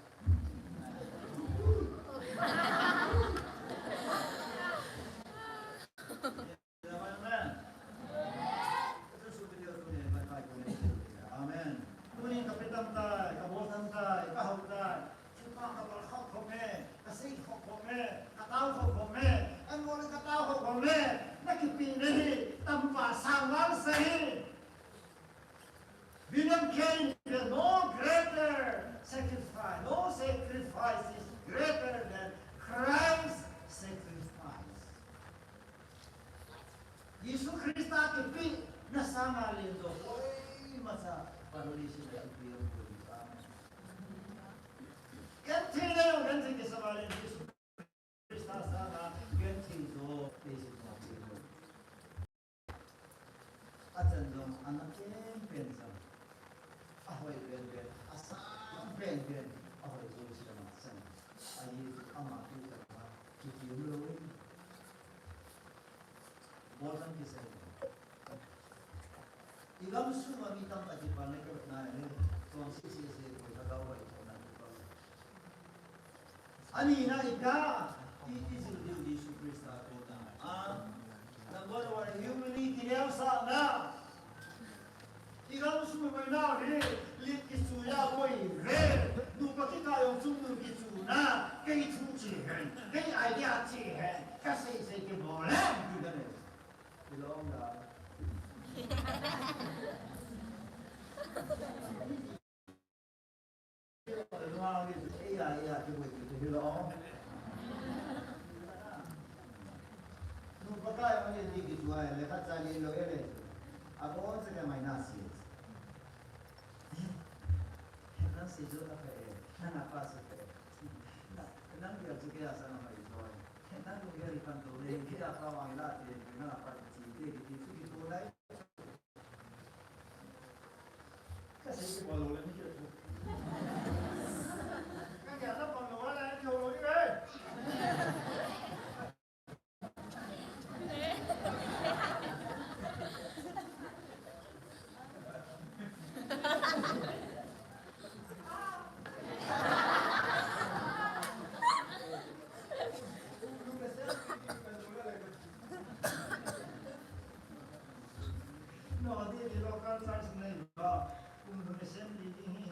Amen. Tunin ka pe tam tai, ka bol tam tai, ka hou tai. Chupa ka bol khop khop me, ka sei khop khop me, ka tao khop khop me, ka ngol ka tao khop khop me. Na kipehna hi tampa sang val sa hi. William Carey, no greater sacrifice, no sacrifice is greater than Christ's sacrifice. Jesu Christa kipehna sanga len jo koima cha paroli si le api ang ko di pa. Kan thi le kan thi ke sa le Jesu Christa sanga kan thi jo te si ma ti. Achan jong ana pen pen jong. Ahoi pen pen, asang pen pen, ahoi jo si ma chan. Ahi ama tu ta ma, ki ki lo. Bol kan kisei. I gam sunga mi tamtah kipan le ka na le, tuang si si si ko ka dau bai ko na ko. Ani na i ka, i, i zil diu Jesu Christa ko na. A, number one, humility, neosahna. I gam sung mai na hi, lit kichu ya koi re. Nu pa kikah jong chungnung kichu na, kei thu chi hen, kei idea chi hen, ka sei sei kibol le, ti ka ne. Hilou da. Hilou. Nu pa kikah jong ni kichu a le, khat cha ni lo e le. Abon cha ke mai na si. Nang si chu a phe, nang a pa si phe. Nang gel chu kei a sang a mai joh. Nang gel i pan to le, kei a pa wang la te, nang a pa chi te, ki ti chu ki to lai. Ka sei ki bol lo le ni ki to. Ka gel la pan lo la ki lo ni e. No, di, di local church nei ba, kum assembly di hi.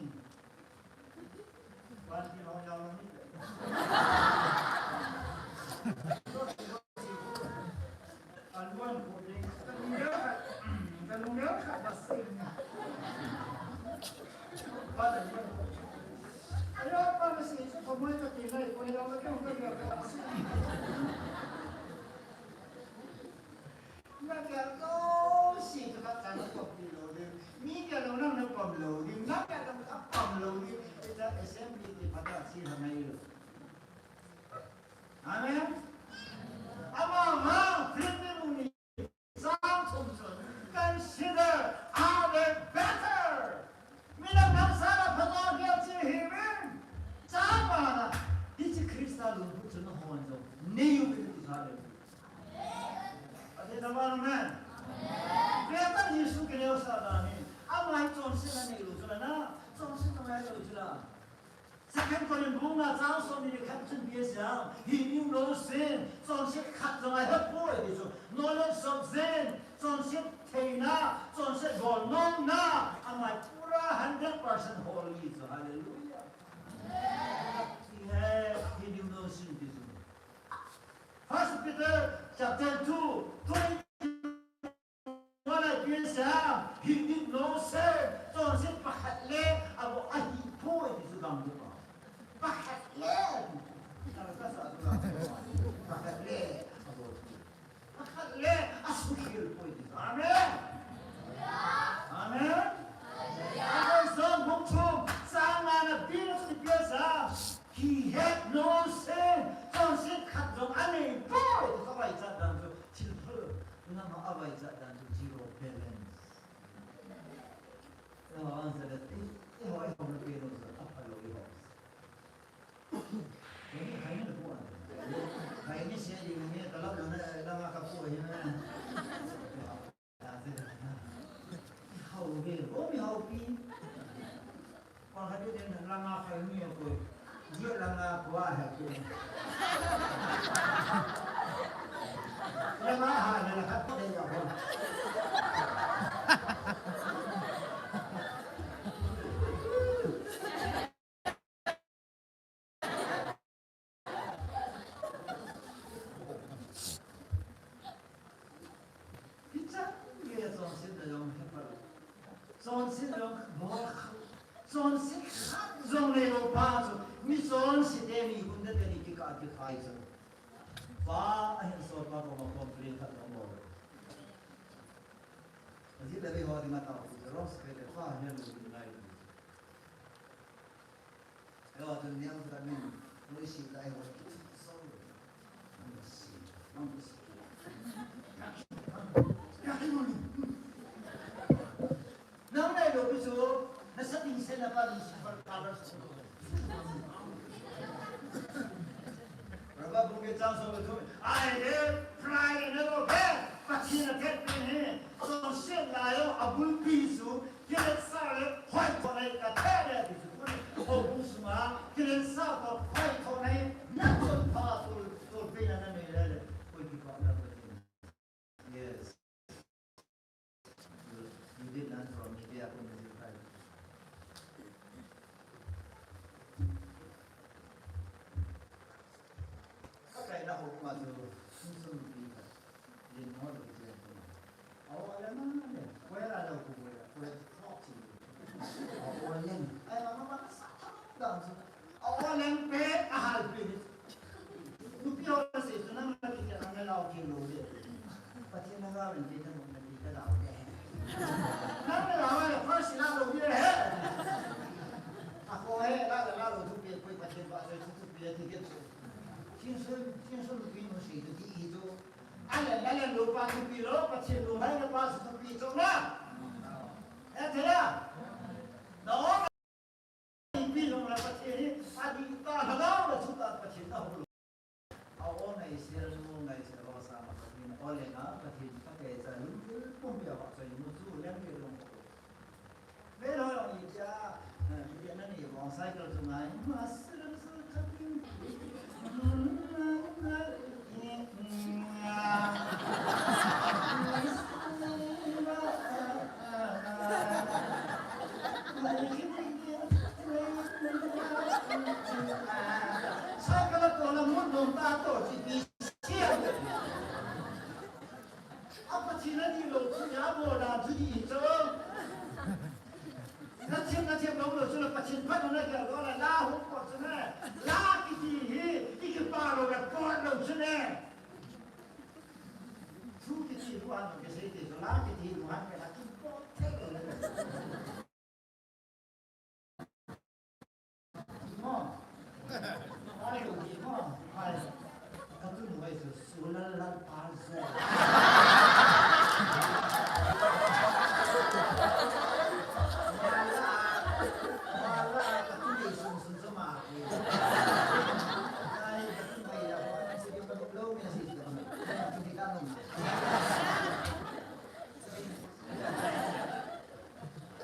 Nang gel lou si chu khat cha na pom ti lou ding. Mi gel lou nang na pom lou ding. Nang gel lou na pom lou ding. Hiche assembly ti phat a chi ha ngai lou. Amen. Ama ma, Philippi bung ni chang thum chun, consider other better. Midang dang sanga phatah gel chi hiuvin. Chapa na, hiche Christa lungput chu nahon jong nei u kiti chu hallelujah. Ati na ba amen? Amen. Khrista Jesu kineosah dan hi. Ama hi chonset anei lou chu la na. Chonset anei lou chu la. Second Corinth bung nga chang som ni le khat chun bia sia. He knew no sin. Chonset khat jong ahi poi ti chu. Knowledge of sin. Chonset theina. Chonset bol nomna. Ama hi pura hundred percent holy chu. Hallelujah. He, he knew no sin ti chu. First Peter chapter two, twenty-one a ipeh sah, he did no sin, chonset pakhat le abol ahipoi ti chu gam ding pa. Pakhat le, pakhat le abol. Pakhat le asukhel poi ti chu. Amen. Langa kha ni ko. Jia langa ko a ha ko. Langa ha na la khat ko ya ko. Kichang le chonset na jong he pa. Chonset jong bol kha. Chonset khat jong neilou pa chu. Mi chonset te ni hun te ni kikah kikhai chu. Pa ahin sol pa koma complain khat jong bol. Ajeh le ho ding a tao chu. Rose ke le pa ahin lo ding ngai. Hello, to the young women, we see thy work. Nang nai lo pi chu, na sa ding se na pa ding se pa ka ba su. Proverb bung get chang so lo chu. Ai de, pride na lo be, Pathen a thet pen he. So se la yo, a bulpi chu, Kiletsah le hoithoh nei kathe le ti chu. Houbung sunga kiletsah toh hoithoh nei nachon pha tol, tolpehna nanei le le. Koi kipah na Pathen. Yes. You, you did learn from me. They are going to be right. Ka kaina houbung a chu, sun sun pi ka. Din mo lo ki chen. A o leng le, ko ya la lo ko ya, ko ya thok chi. A o leng. Ai ma ma ma sa tha dam sa. A o leng pe a hal pe ni. Nupi ho na se chu nang na ki ka nang la o ki lo le. Pathen na ga ven pe ta mo na ki ka la o le. Nang la o le first la lo le he. A ko he la la lo thu pe ko Pathen ba se thu pe ti ke chu. Chin sun, chin sun nupi no se tu ti i chu. Alan, alan lo pa thupi lo, Pathen lo hai na pa thupi chom na. Eh, thei a? Na o pi lo na Pathen hi, a di ta ha lo na chu ta Pathen na ho lo. A o ngai sel lo, ngai sel lo sa ma Pathen, o le na Pathen ka ke cha lung pum pia wa cha lung chu leng ke lo. Ve lo lo ni cha, eh, ni na ni bonsai kal tu ngai, ma sel lo sa khat ni. Sa kala to la mun dong ta to chi pi sia. A Pathen a dih lou chu, ya bol dan chu dih chu. Na thiem, na thiem lou lou chu la Pathen phat na gel lou la, la hung pot chu ne. La kiti hi, i kipa lou la pot lou chu ne. Thu kiti lu an ke sei ti chu, la kiti lu an ke la ki pot thei lou le.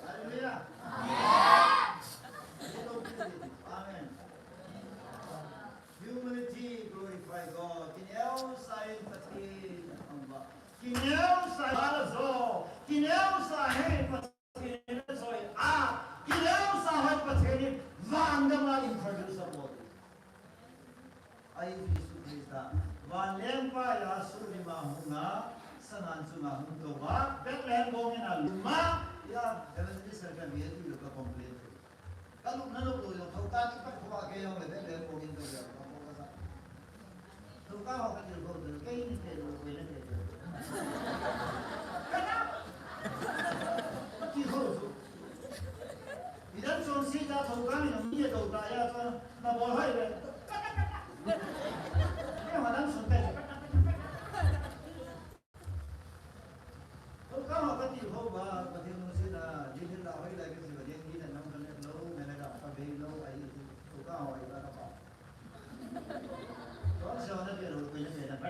Hallelujah. Amen. Humility glorify God. Kineosah in Pathen. Kineosah in Pathen. Kineosah in Pathen. Pathen in vangam a introduce abol. Ahi Jesu Christa, vanlengpa a solim a hung a, sanan chunga hung tou a, Bethlehem bong in a lum a, ya, evangelist ka mi tu ka complain. Ka lum na lum lou, thou ka ti pa ko a ke yong le Bethlehem bong in tou ya, ka ko ka sa. Thou ka ho ka ti ko, ke ni te lo, ko na te. Ka na. Ka ti ho. Idan chonse ta thou ka ni nong ni to ta ya ta na bol hai le. Ni ma dan sun te. Thou ka ma ka ti ho ba, ka ti nong se na, ni ni la hoi la ke si ba, ni ni na nong ka le lo, me na ka pa be lo, ai thou ka ho ai ka pa. Thou se na pe lo, ko ni pe na pa.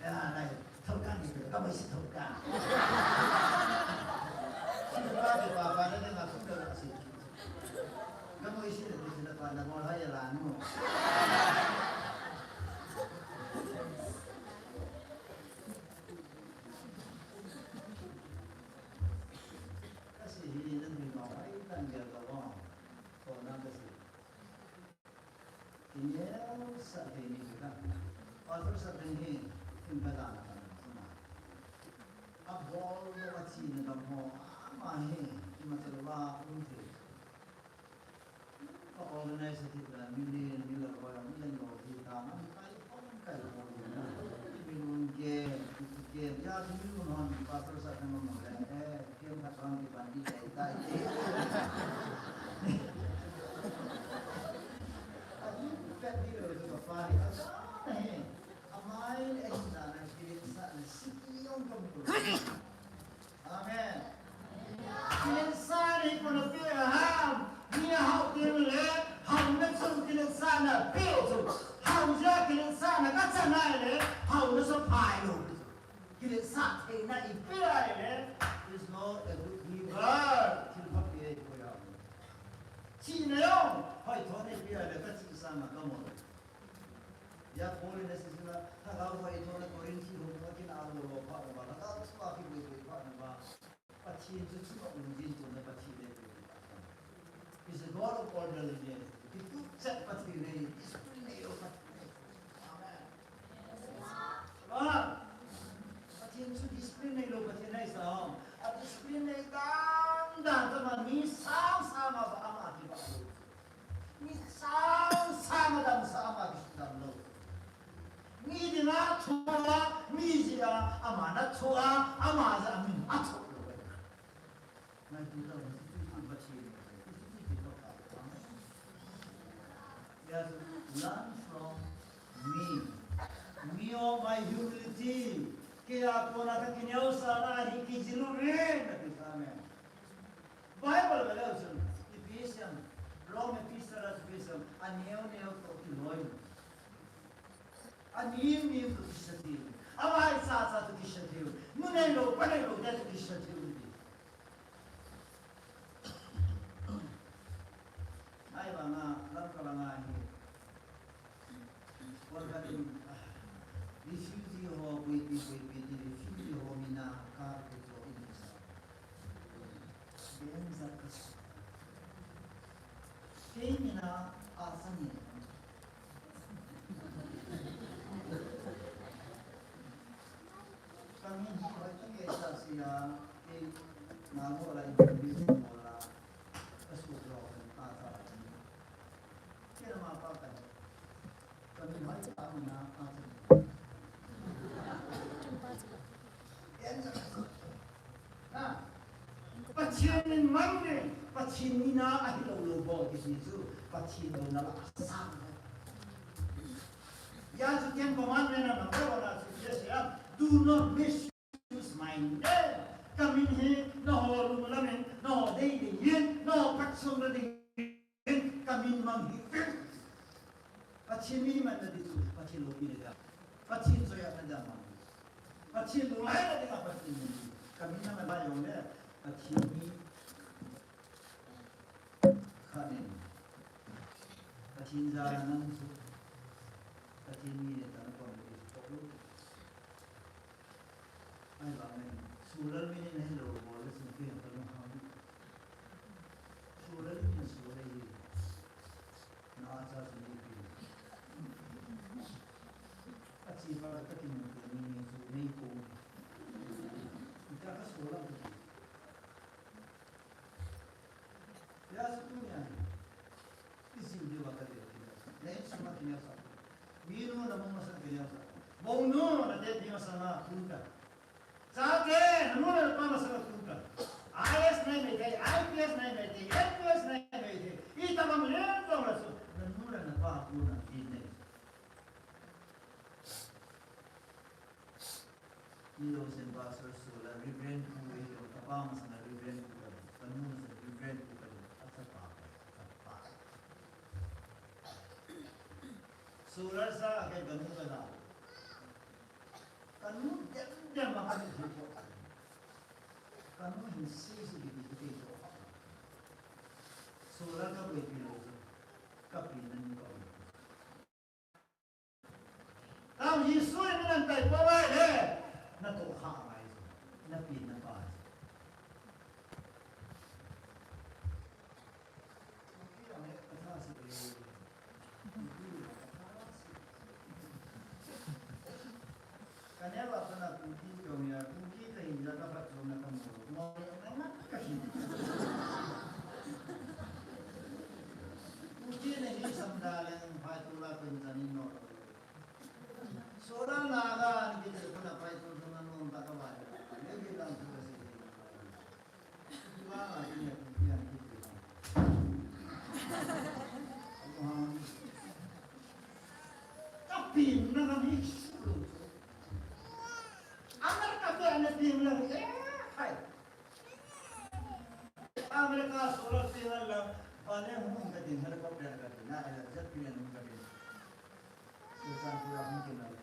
Ya, nai, thou ka ni, ka bai si thou ka. ho, ama hi, ima chalwa um thei. Ka organize thei ta, mi ni, mi la ko, mi la lo thei ta, man kai, kai ko. Mi lun ke, ke, ya, mi lun hon, pastor sa na mo le, eh, ke ka tang ki ban di dai dai. Adi, ka di lo, ka pa, ka sa, eh. Amai le ahin dan a kiletsahna siti jong kamu. Amen. Kiletsahna hi koiin apeh ham? Mi ahao teng le, haona chun kiletsahna apeh chu. Hao jeh a kiletsahna kachan ahile, haona chu aphai lou. Kiletsah theina ipeh ahile, is not a good giver. Thil pha pe ahipoi ham. Chihna jong, hoithona ipeh ahile, kachih sanga kamu. Ya Paul in asei sila, lhagao hoithona Corinth ho a kin a lo lo pha na ba, lhagao chunga kiboiboih pha na ba, Pathen chu chunga um jin chun na Pathen le pe. Is a God of order le, kitup chet Pathen le, discipline le, Pathen le. Amen. Ah, Pathen chu discipline le lo, Pathen le sa. A discipline le dan dan ta ma mi sang sang ma ba ama ki ba. Mi sang sang a damsah ama kisudam lou. Mi dinga athoh a, mi jeh a ama nathoh a, ama jeh a min athoh lou. Ngaito tau, hichu chu Pathen, hichu chu Pathen. Yes, learn from me. Me of my humility. Kei a kona kakineosahna hi kijil uvin, ati. Amen. Bible ga leu chun, Ephesians, Rome Ephesians, Ephesians, aneo neo toh kiloi. Anem nem toh kisa thei. Avaicha cha toh kisa thei. Nu neilou, pa neilou te toh kisa thei. Ahivanga, lamka langa hi. Kol khat in, ah, refugee ho, boipi, boipi, ti refugee ho mina kar ko jo in sa. Danger ka sa. Kei mina a sa ni. Kami hi hoi tu ye sa sia, kei na mo la in business mo la. Ka su lo ka ta ta. Kei na ma pa ka. Pathen in mang le, Pathen mina ahi lou lou bou kiti chu, Pathen louna la asang. Ya chu Ten Commandment a number one a chu, yes, ya, do not misuse my name. Ka min hi, nangho lunglam in, nangho dei dei in, nangho phat sung dei dei in, ka min mang hih uvin. Pathen min manna ding chu, Pathen loupina dia. Pathen choiatna dia mang. Pathen lunglaina dinga Pathen min. Ka min na man ba jong le, Pathen mi khat in. Pathen jal a nang chu. Pathen mi le tan ko le chu. Ahivangin, Solal min in ahilou bol le chun kei jong kalunghang. Solal min in Solal hi. Na acha chu neipe. Ache pa ka kimu tu ni ni chu neipou. Ita ka Solal. Ya chu tunia. Ijil diuva kadei kine. Neisunga kineosah. Minu namu masanga kineosah. Bounu nadei masanga tun tan. Chate, nanu napa masanga tun tan. I A S nai mai thei, I P S nai mai thei, M P S nai mai thei. Itobang lentah la chu, nanu le napa kona din nei. Nilou sen Pastor Solal, Reverend pu hilou, kapa masanga Reverend pu kalou, kanu masanga Reverend pu kalou, achapa, achapa. Solal sa a kei kanu kala. Kanu dem dem a kanu kiko. Kanu hin si si di di kiko. Solal kaboipi lou, kapi nanu kaboipi. Tao Jesu in nang tai pa lai le. Natoh kha ngai. Napi napa. Kaneva sana Kuki kau ya, Kuki kahin ya, Phatchomna kamu. Mo na ma ka hi. Uti na hi samda leng phai tu la kun jani no. Sola na ga ni ki te ko na phai tu na no ta ka ba. Ne ki lang tu ka si. Ba ni ki ki ki. Kapin na kami. America te ana pin lang, eh, hai. America solar panel lang, panel hung ka ding, helicopter ka ding, na, eh, jet plane hung ka ding. Susan pura hung ka ding.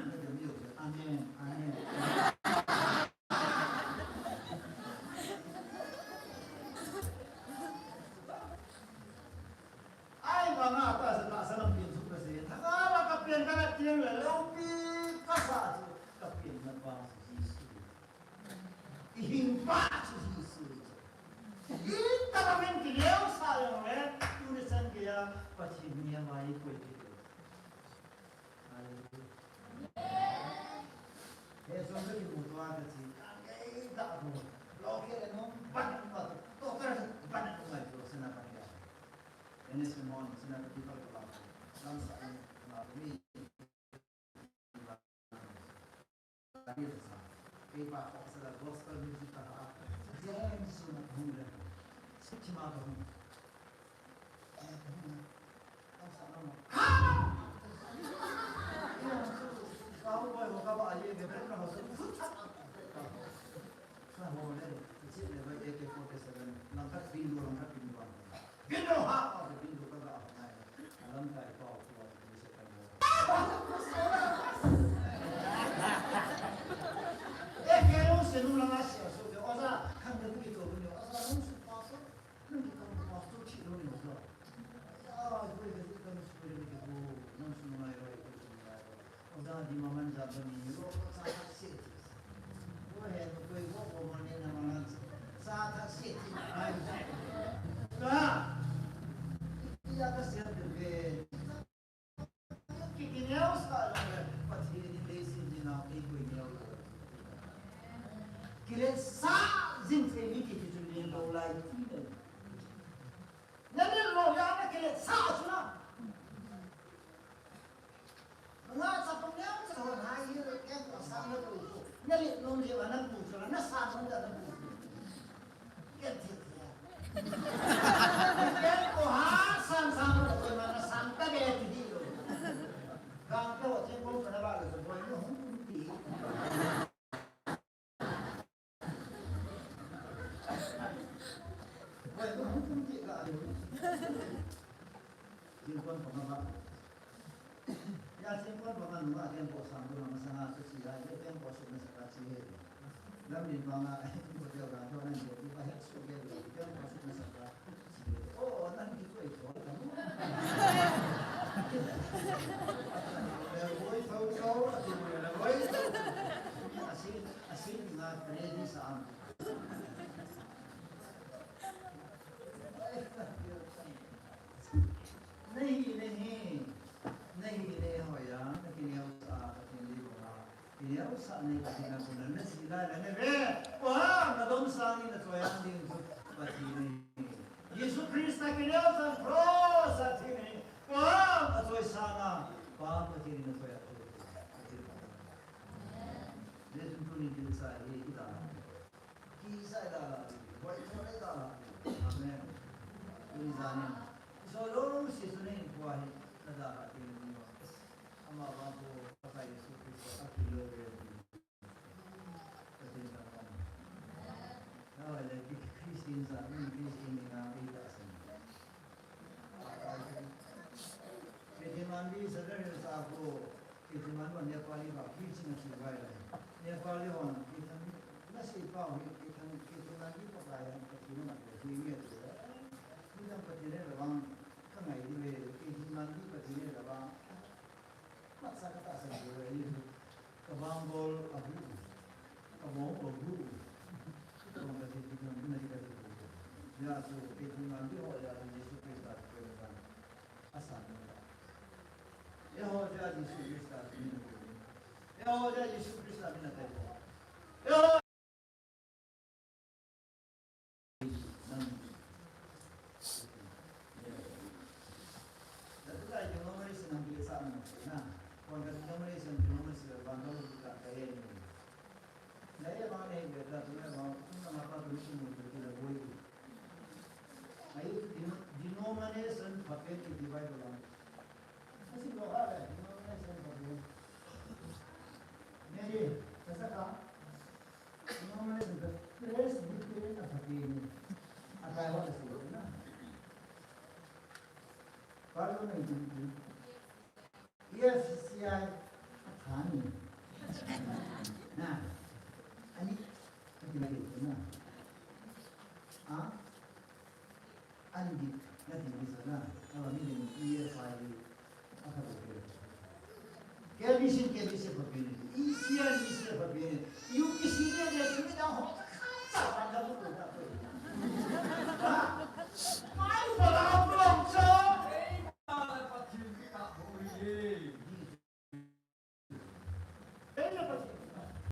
Ka ding, yo, amen, amen. Ai, mama, ta sa, ta sa, lam pin su ka se. Thaka la ka pen ka na tiang la, lam pi ka sa su, ka pen na ba su Jesu. I hing ba su Jesu. I ta ka men ki leo sa yo le, tu ne san ke ya, pa chi ni ya mai ko ki. Hallelujah. He, so ki mu to a ka chi, ka ngai ta ko. Lo ke le no, ban ma to, to ka ban ma to, sa na ban ya. Ene se mon, se na ka people ko la. Lam sa na mi. Kei pa ko sa gospel music ka ha. Jen su na hung le. Su chi ma hung. Eh, hung. Au sa na ma. Ha! Ka ho boy ho ka ba ye, ke bre na ho su. Sa ho le. Chi le ba A K forty-seven. Lang ka bin lo, lang ka bin lo. Bin lo ha, ka bin lo ka ga ha. Alam kai pa ko. Eh, kei lungset nung langa sia so ke, oja, khang de ki to ni, oja, lungset pastor, nung ki to pastor chi lo ni oja. Ya, ko ye ki to ni ko ye ki to, nung su ngai roi ko su ngai roi. Oja di maman ja ba ni ro, sa ta se ti. Ko he ko ko ko man ne na man sa ta se ti. Ai. Ka. Ya ka se de be. Kikineo sa lou le, Pathen in leiset ding a eikoi neo lou. Kiletsah jing thei mi kiti chu neo lou lai ti le. Na neo lou ya na kiletsah chu na. Nga sa pang neo sa hon hai hi le ken ko sa na tu. Na le nom le wa na tu chu na sa nom da na tu. Ken ti ya. Ken ko ha san san ko ko ma na san ta ke ti di lo. Ka ko chen ko na ba lo ko ni hung ti. Ko ni hung ti ka. Ni ko ko ma ba. Ya, singkon pa man ma, keng ko sang ko na masanga sa siya, ya, keng ko suk na sa ka siya. Lam din pa nga, ko dia ka, ko nan ko, pa het suk ya, keng ko suk na sa ka. Oh, nan ki ko ito, ka mo. Ya, boy, tau, tau, ati mo na, boy. Asin, asin nga, ready sa am. Nahi, nahi. Nahi, nahi, hoya, na kineo sa, Pathen di ko ha. Kineo sa ni Pathen na ko na, na sila na ne ve. Ko ha, na dom sa ni na choya ding ko Pathen ni. Jesu Christa kineo sa cross a thi ni. Ko ha, na choi sa na. Pa Pathen ni na choya ko. Pathen. Jesu tu ni kin sa ni kita. Ki sa da la. Ko to da la. Amen. Ni sa ni. So lo si su ni ko ha. Na da ha ti ni. Ama vang ko Pakai Jesu Christa a kilo ve. Ka tin ta ko. Na le ki Christian sa, ni Christian ni na ei ta sin. Keiman di sa da sa ko, keiman ba Nepali ba Christian si ba le. Nepali hon keiman na si pa ho keiman, keiman di pa ba ya ka tin na ko ni me. Ni na pa tin le bang ka ngai di le, keiman di pa tin le bang. Masa ka tahsan ko ahi. Ka bang bol abu. Ka bang bol abu. Ka bang ka ti ti ka na ka ti ko. Ya chu keiman di ho ya Jesu Christa ko ya. Asan. Ya ho ya Jesu Christa ni ko. Ya ho ya Jesu Christa ni ko. Ya ho Denomination phapen ti Bible a. Asi lo ha le, denomination phapen. Mary, kasa ka? Denomination phapen, Presbyterian a phapen. Akai ho asi na. Pardon me, F C I athani. Na. Ani. Ani na. A? Ani. Na ti ni sa na. Awa ni ni F C I. Akha ko. K B C, K B C phapen. E C I, E C I phapen. U P C ni ni ni na ho. Sa pa na ko ta ko.